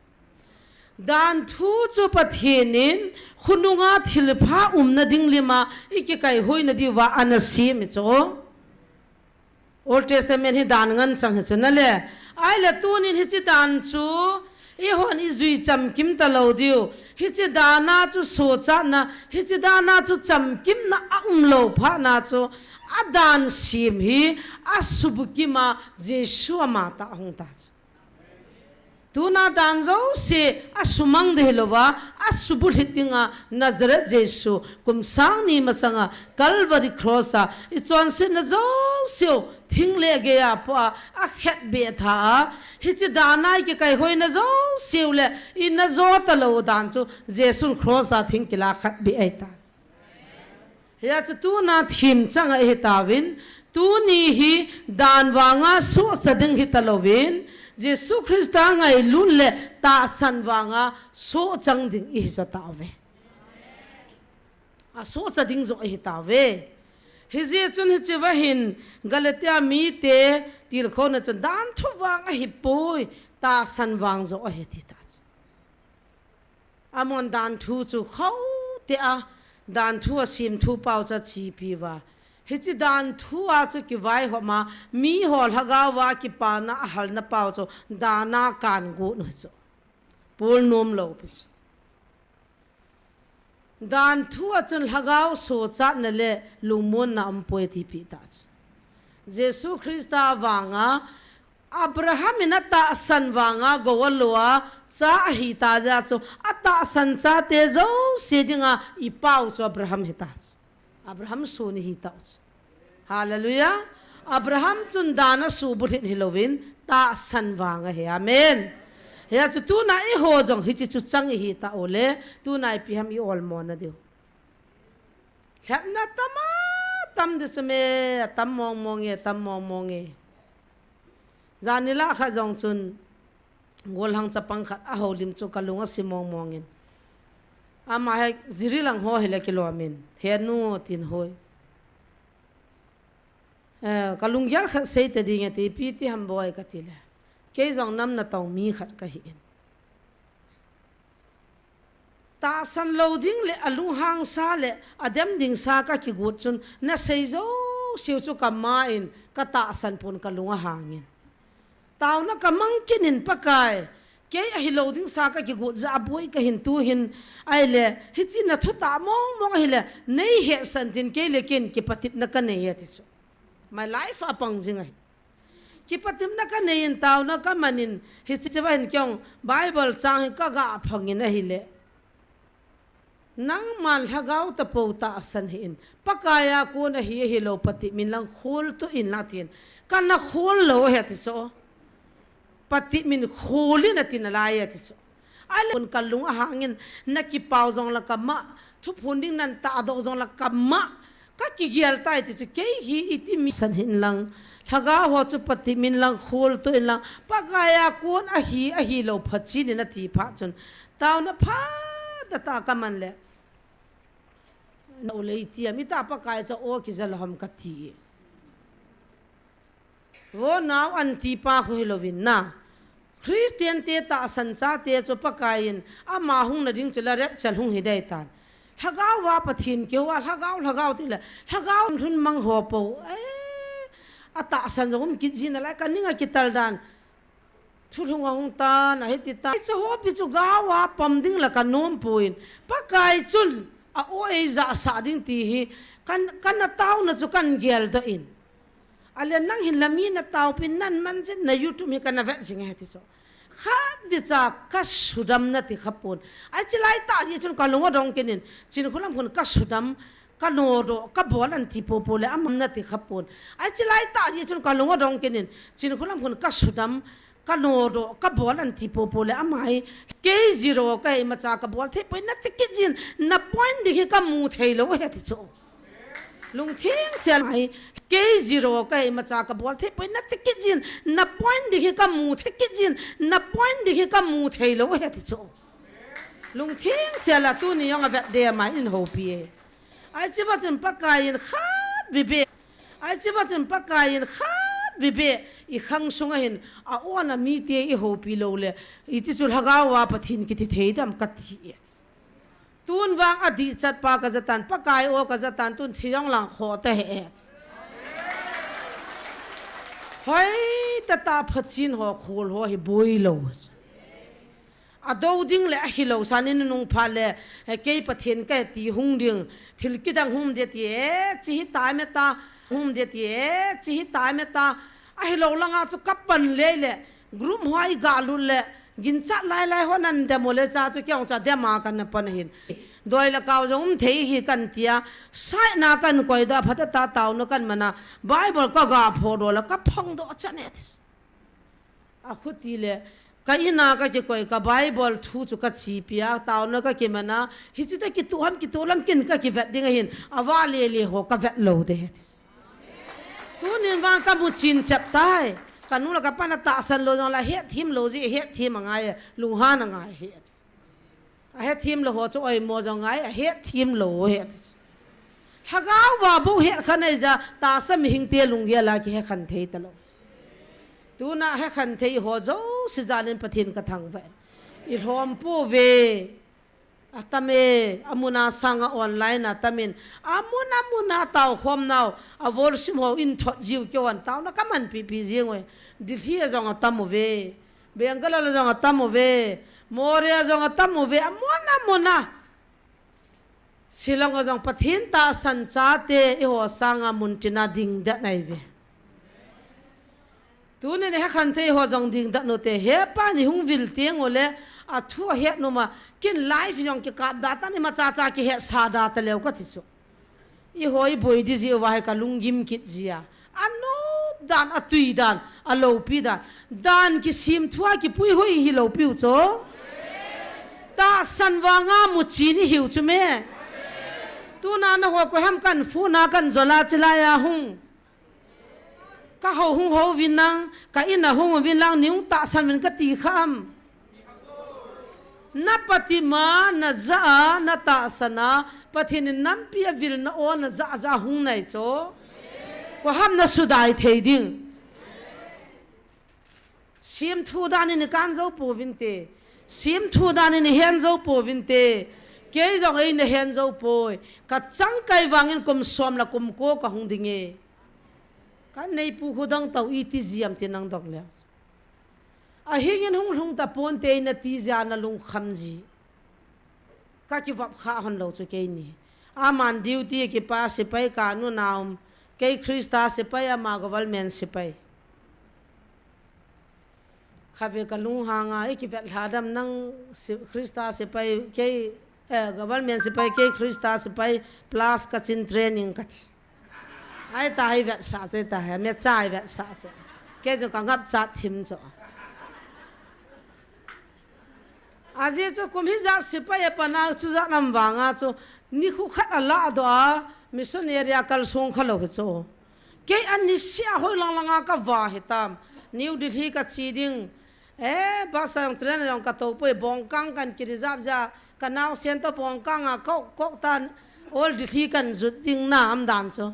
Danthu chu Pathen in khonunga thilpha umna ding lima ikikaihoina diuva ana sem ahi chu. Old Testament hi dan ngen chang hi chu nale. Ahile tunin hiche dan chu eihon ijui chamkim talou diu. Hiche dana chu sochatna, hiche dana chu chamkimna aumlou phatna chu, adan sem hi asubukim a Jesu amatah ahung ta chu. Tuna dan jouse asumang ding hilouva, asubulhit dinga Nazareth Jesu, kum sang ni masanga Calvary Cross a ichonsetna jouseu thing le geiya apoh a, akhetbeh tha a, hiche dana ikikaihoina jouseu le ina jo talou dan chu Jesu Cross a thing kila khetbeh ahitai. Hijeh chun tuna themchang ahitauvin, tuni hi dan vanga sohcha ding hitalouvin, Jesu Christa ngailut le tahsan vanga sohchang ding ihi jo tauve. Asohcha ding joh ahitauve. Hijeh chun hichea hin Galatia mite tilkhouna chun danthu vang ahipoi, tahsan vang joh ahi ati tachu. Amahon danthu chu khoutah a, danthu asemthu pau chu achepi uva. Hiche danthu a chu kivaihom a, miho lhagaova kipana ahalna pau chu dana kan got u chu. Pol nomlou pi chu. Danthu a chun lhagao sochatna le lungmonna aumpoi atipeh tachu. Jesu Christa vanga Abraham in atahsan vanga gou alou a cha ahita jeh chu, atahsan chate jouse dinga ipau chu Abraham hitachu. Abraham son ihitauchu. Hallelujah. Abraham chun dan asuhbulhit hilouvin tahsan vang ahi. Amen. Hijeh chun tuna eiho jong hiche chu chang ihitah uleh, tuna ipi ham iolmona diu. Lhepna tam a tam di chu me, tam mong mong e, tam mong mong e. Jan ni lah khat jong chun, golhang chapang khat a houlim chu ka lung a si mong mong in. Ama hi Jiribam ho hi le kilom in, he nu tin hoi. Eh, ka lunggel khat sei ta ding e ti, ipi ti ham boi ka ti le. Kei jong nam na tong mi khat ka hi in. Tahsan lou ding le a lunghang sa le a dem ding sa ka kigot chun na sei jouse u chu ka ma in ka tahsan pon ka lung a hang in. Taona ka mang kit in Pakai, kei a hilou ding sa ka kigot jeh a boi ka hin tu hin, ahile, hiche na thutah mong mong ahile, nei hetsah in tin kei le kei in kipatepna ka nei e ti chu. My life a pang jing ahi. Kipatepna ka nei in taona ka man in, hiche va hin kei jong Bible chang hi ka ga phong in ahile. Nangman lhagao tapou tahsan hih in. Pakai a kon ahi ahilou patep in lang khol to in la tin. Ka na khol lou ahi ti chu. Patep in khol in ati nalai ahi ti chu. Ahile kon ka lung a hang in na kipao jong la ka ma. Thuphon ding nan tahdoh jong la ka ma. Ka kigel tai ti chu kei hi iti mi san hin lang. Lhagao ho chu patep in lang khol to in lang. Pakai a kon ahi ahilou phat chen in ati phat chun. Taona phat tah tah ka man le. Nau lei ti a mi ta Pakai cha o kija lou ham ka ti. Vo nau an ti pa khu hilou vin na. Christian te tahsan chate chu Pakai in ama hung na ding chu la rapture hung hi dei tan. Lhagao va Pathen keu a lhagao lhagao ti le lhagao lhun mang ho pou. Eh, a tahsan jong um kit ji nalai ka ning a kital dan. Thulhung a hung tan, ahi ti tan. Hiche ho pi chu gao a pom ding la ka nom pon. Pakai chun a o ei ja sa ding ti hi kan, kan na taona chu kan gel doh in. Ahile nang hin la mi na taopin nan man jin na YouTube hi kan na vet jing ahi ti chu. Khat di cha ka sudam na ti kha pon. Ahi che lai tah jeh chun ka lung a dong kit in. Chinkholam khun ka sudam, ka nodoh, ka bol an ti popo le, amam na ti kha pon. Ahi che lai tah jeh chun ka lung a dong kit in. Chinkholam khun ka sudam, ka nodoh, ka bol an ti popo le, ama hi kei zero ka hi, imacha ka bol thei poi na ti kit jin, na point ding hi ka mu thei lou ahi ti chu. Lungthim sel a hi, kei zero ka hi, imacha ka bol thei poi na ti kit jin, na point ding hi ka mu thei kit jin, na point ding hi ka mu thei lou ahi ti chu. Lungthim sel a tuni jong a vet ding a mai in houpi e. Ahi che va chun Pakai in khat vei beh. Ahi che va chun Pakai in khat vei beh. I khang sung a hin a o na mi te i houpi lou le. Hiche chu lhagao a Pathen kiti thei dem ka ti e. Tun vang a dih chat pa ka ja tan, Pakai o ka ja tan, tun thi jong lang kho ta he e. Hoi tah tah phat chen ho khol ho hi boi lou. A do ding le ahi lou sa ni nung phat le, eh, kei Pathen ka ti hung ding, thil kidang hung ding ti e, chi hi tai me ta, hung ding ti e, chi hi tai me ta, ahi lou lang a chu ka pan le le, group ho a i ga lut le, ginchat lai lai ho nan dem u le cha chu kei jong cha dem a kan na pan hin. Doi le kau jong um thei hi kan ti a, sai na kan koi doh a phat a ta taona kan man a, Bible ka ga pho doh le ka phong doh chan e. A khuti le, ka in a ka kikoi ka Bible thu chu ka chepi a, taona ka kiman a, hiche toh kitoh ham kitoh lam kin ka kivet ding ahin, a va le le ho ka vet lou ding ahi ti. Tunin vang ka mu chin chep tai, ka nu le ka pa na tahsan lou jong le, hetthem lou jeh, hetthem a ngai, lunghan a ngai ahi ti. A hetthem lou ho chu oimo jong ngai, a hetthem lou ahi ti. Lhagao va bou het kha nei jeh a, tahsa mihing te lunggel a kihe khan thei ta lou. Tuna he khan thei ho jouse jal in Pathen ka thangvah e. I lhom pouve. A tam e, a mun a sang a online a tam in. A mun a mun a tao khom nau, a worship ho in thot jiu kei vang taona ka man pi pi jing uve. Delhi a jong a tam uve. Bangalore a jong a tam uve. Moreh a jong a tam uve. A mun a mun a. Shillong a jong Pathen tahsan chate i ho sang a mun tin a ding dan ahi uve. Tunin he khan thei ho jong ding dan u te, he pa ni hung vil teng u le, a thu a het nom a, kin live jong kikap da ta ni ma cha cha kihe sa da ta leu ka ti chu. I ho i boi di jeh uva hi ka lunggim kit jia. A nop dan, a tui dan, a loupi dan. Dan kisim thu a kipui hoi hi loupi u chu. Tahsan vang a mu chin i hiu chu me. Tuna na ho ko ham kan fu na kan jola chilai a hung. Ka ho hung ho vin lang, ka in a hung vin lang, ni hung tahsan vin ka ti kha am. Na patima, na ja a, na tahsan a, Pathen in nampi a vil na o, na ja ja hung nai cho. Ko ham na sudai thei ding. Sim thu dan in i kan zo po vin te. Sim thu dan in i hen zo po vin te. Kei zong ei na hen zo poi. Ka chang kai vangin kum som la kum ko ka hung ding e. Ka nei pu khu dang tau i ti ziam ti nang dok le. A hingin hung hung ta pon te na ti zia na lung kham zi. Ka ki vap kha hon lo chu kei ni. A man duty ki pa sipai ka nu na um. Kei Krista sipai ama government sipai. Kha ve ka lung hanga i ki vet hla dam nang si, Krista sipai kei, eh, government sipai kei Krista sipai plus ka chin training ka ti. Ai ta hai vet sa che ta hai, me cha ai vet sa che. Kei chu ka ngap cha thim cho. A zi chu kum hi zak sipai a pana chu zak nam vanga chu ni khu khat a la do a mission area kal sung kha lo hi chu. Kei an ni sia hoi lang langa ka va hi tam. New Delhi ka chi ding. Eh, bus a jong train a jong ka to poi bongkang kan ki reserve ja ka nau sen to bongkang a kok kok tan all Delhi kan zut ding na am dan chu.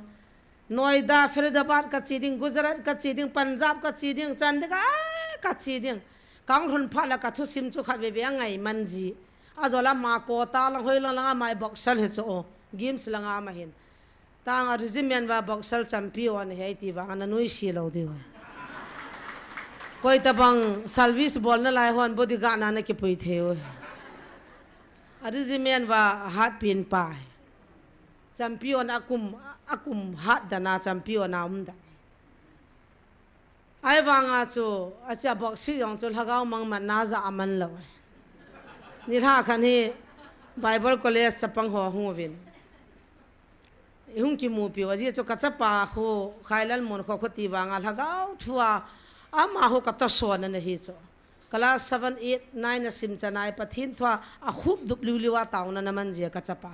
Noida, Faridabad ka chi ding, Gujarat ka chi ding, Punjab ka chi ding, Chandigarh ka chi ding. Ka hung lhun phat la ka thusim chu kha veve a ngai man ji. A zo la ma ko ta lang hoi lang langa mai boxer hi chu o. Games langa ma hin. Tang a regiment va boxer champion hi ti vang a na nui si lo diu. Koi ta bang service bol na lai hon bodyguard na na ki pui thei u. A regiment va hat pin pa hi. Champion a kum, a kum hat dana champion a um dan. Ai vanga chu, a chia boxing jong chu lhagao mang man na za a man lo. Ni lha khan hi Bible College chapang ho hung uvin. I hung ki mu piu, a zi chu ka chapa khu, Khailal Mon kho khu ti vanga lhagao thua, ama khu ka to so na na hi chu. Class seven, eight, nine a sim chanai Pathen thua a khup dup liu liu a tauna na man zia ka chapa.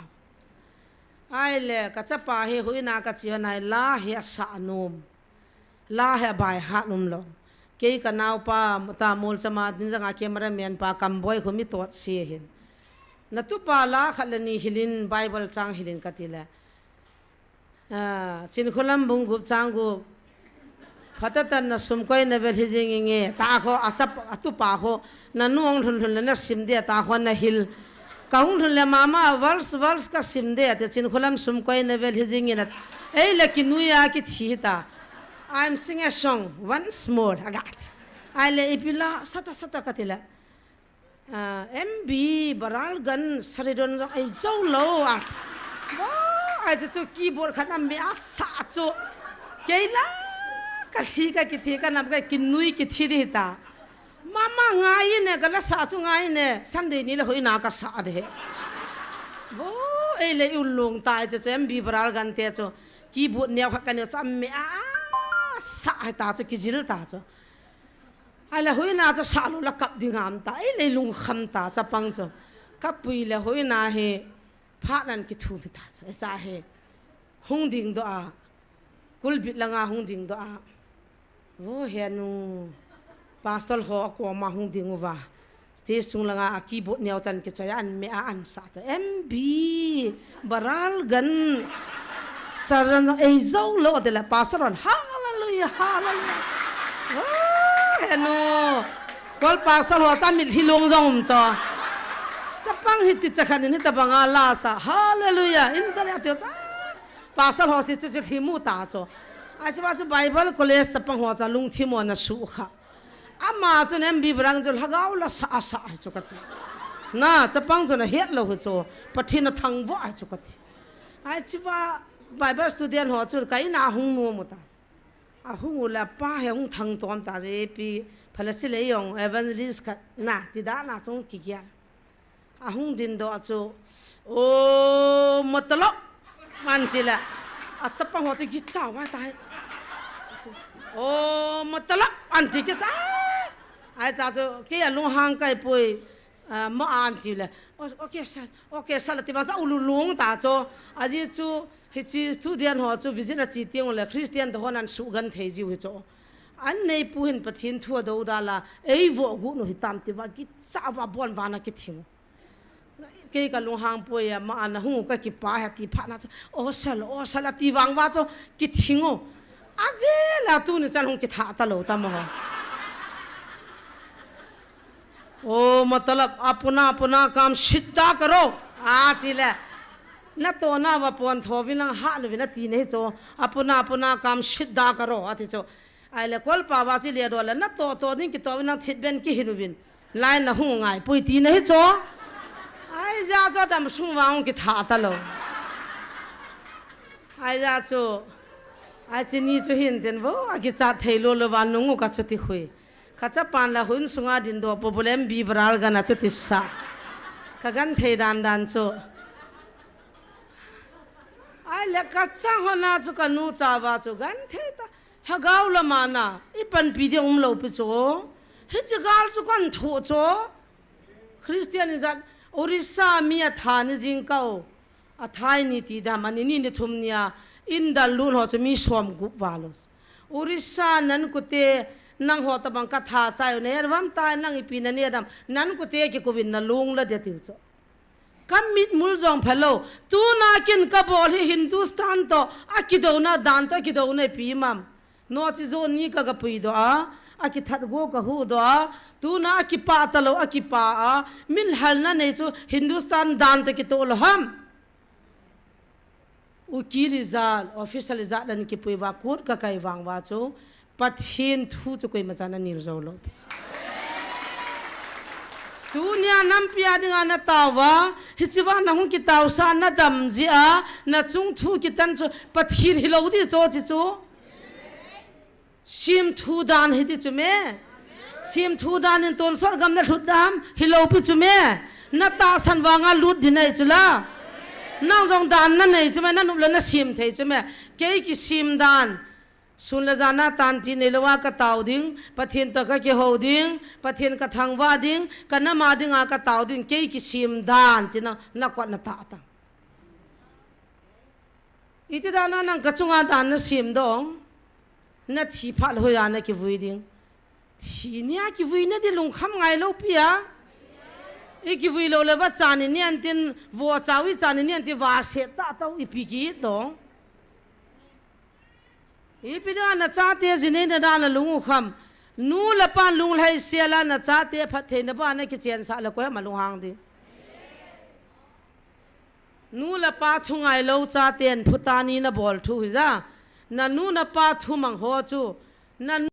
Ai le ka chapa hi huina ka chi hanai la hi a sa num. La hi a bai ha num lo. Kei ka naupa ta mol chama din ranga camera man pa kam boi khu mi tot si hin. Na tupa la khat le ni hilin Bible chang hilin ka ti le. Ah, Chinkholam bung gup chang gup. Phatatan na sum koi na vel hi jing inge. Ta kho a chap a tupa kho na nu hung lhun lhun le na sim de ta kho na hil. Ka hung lhun le mama vals vals ka sim de te Chinkholam sum koi na vel hi jing inge. Ei le ki nuia ki thi ta. I'm sing a song once more. Agat. Ai le ipila sata sata ka ti le. Ah, M B Baralgan Saridon jong ei zo lo at. Bo, ai chu chu keyboard khat a me a sa chu. Kei la ka thi ka ki thi ka nam ka ki nui ki thi di ta. Mama ngai ne ka la sa chu ngai ne Sunday ni le hoina ka sa de. Bo, ei le u long ta ai chu chu M B Baralgan te chu. Keyboard neo khat ka neo cha me a sa ai ta chu ki zil ta chu. Ai le huina chu sa lo la kap ding am ta, ei le lung kham ta, chapang chu. Ka pui le huina hi, phat nan ki thum hi ta chu, e cha hi. Hung ding do a, kulbit langa hung ding do a. Vo he nu, pastor ho a koma hung ding uva. Stage chung langa a keyboard neo chan ki choi an me a an sa ta. M B Baralgan. Saran ei zo lo de la pastor on. Hallelujah, hallelujah. Oh, he nu. Kol pastor ho cha mit hi long jong um cho. Chapang hi ti cha khan ni ta banga la sa. Hallelujah. In ta le ti cha. Pastor ho si chu chu hi mu ta cho. Ai chu ba chu Bible college chapang ho cha lung thi mo na su kha. Ama chun M B Barang chu lhagao la sa a sa ai chu ka ti. Na, chapang chu na het lo hi chu, Pathen a thangvah ai chu ka ti. Ai chu ba Bible student ho chu ka in a hung nom u ta. A hung u la pa he hung thang tom ta je pi phalasi le yong evangelist ka na ti da na chung ki kian. A hung din do a chu, "O matlab," an ti le. A chapang ho chu ki chau a tai. "O matlab," an ti ki cha. Ai cha chu, kei a lung hang kai pui, a, ma an ti le. O, okay, sir. Okay, sir, ati vang chu aululung ta chu. Ajeh chu, hiche student ho chu visit ache teng ule, Christian te hon ansugenthei jiu hi chu. Anneipu hin Pathen thu adou da la, eivoh gu nu hitam ti va, kicha va bon vana kithing. Kei kalunghang poi a, ama ana hung u kakipah e ati phat na chu, "O sir, o sir," ati vang va chu kithing u. Avel a tuni chan hung kitha talou cha mo ho. "O matlab, apna apna kaam sidda karo," ati le. Natohna va pon tho vin lang ha nu vin ati nahi chu. "Apna apna kaam sidda karo," ati chu. Ahile kolpa va chu le do le, natoh toh ding kitoh vin lang thipbeh in kihin uvin. Line na hung ngai poi tina hi chu. Ahijeh chu damsung vang kitha talou. Ahijeh chu. Ahi chini chu hin tin vo, akichat thei lou lou va nung u kachuti khui. Kachapan la hun sunga dindoh problem bi bral gana chuti sa. Kagenthei dan dan chu. Ahile kacha hon a chu kanu cha va chu genthei ta. Lhagao lama na, ipanpi ding umlou pi chu. Hiche gal chu kan thu chu. Christian ijat, Orissa mi atha ni jing kau. Athai ni ti dam, ani ni ni thum nia, in dal lun ho chu mi som gup va lou. Orissa nan kute, nang ho tabang katha chai u ne, vam ta nang ipi na ne dam, nan kute kikouvin nalung la dia tiu chu. Kamit mul jong phalou. Tuna kin kabol hi Hindustan toh, akidouna dan toh, akidouna ipi mam. Nochi joni ka, kapui doh a, akithat go kahu doh a, tuna akipah talou, akipah a, min halna nei chu Hindustan dan toh kitoh lou ham. Ukil ijat, official ijat nan kipui va, court kakai vang va chu, Pathen thu chu koima chan anil jou lou. Tunia nampi a dinga natao va, hiche va nahung kitao sa nadam jeh a, nachung thu kitan chu Pathen hilou di chu ti chu. Semthu dan hiti chu me. Semthu dan in tonsot gam nalhut dam, hilou pi chu me. Natahsan vanga lut di nahi chu la. Nang jong dan nanei chu me, nanop le nasem thei chu me. Kei kisem dan. Sun le jan a tan ti neilou a katao ding, Pathen toh kakihou ding, Pathen kathangvah ding, kanam a dinga katao ding, kei kisem dan, tina nakot natah ta. Iti dan a nang kachunga dan nasem dong, nathi phat le hoiya nakivui ding. Thi nia kivui nadi lungkham ngailou pi a. Ikivui lou le va chan inen tin, vo chau ichan inen tin, va se ta tau ipi kit dong. Ipi dinga nachate jinei na dan a lung u kham. Nu le pa lunglhai sel a nachate phattheina bana kichensah le koi ham alunghang ding. Nu le pa thu ngailou chaten phutani nabol thu hija. Nanu napa thu mang ho chu. Nanu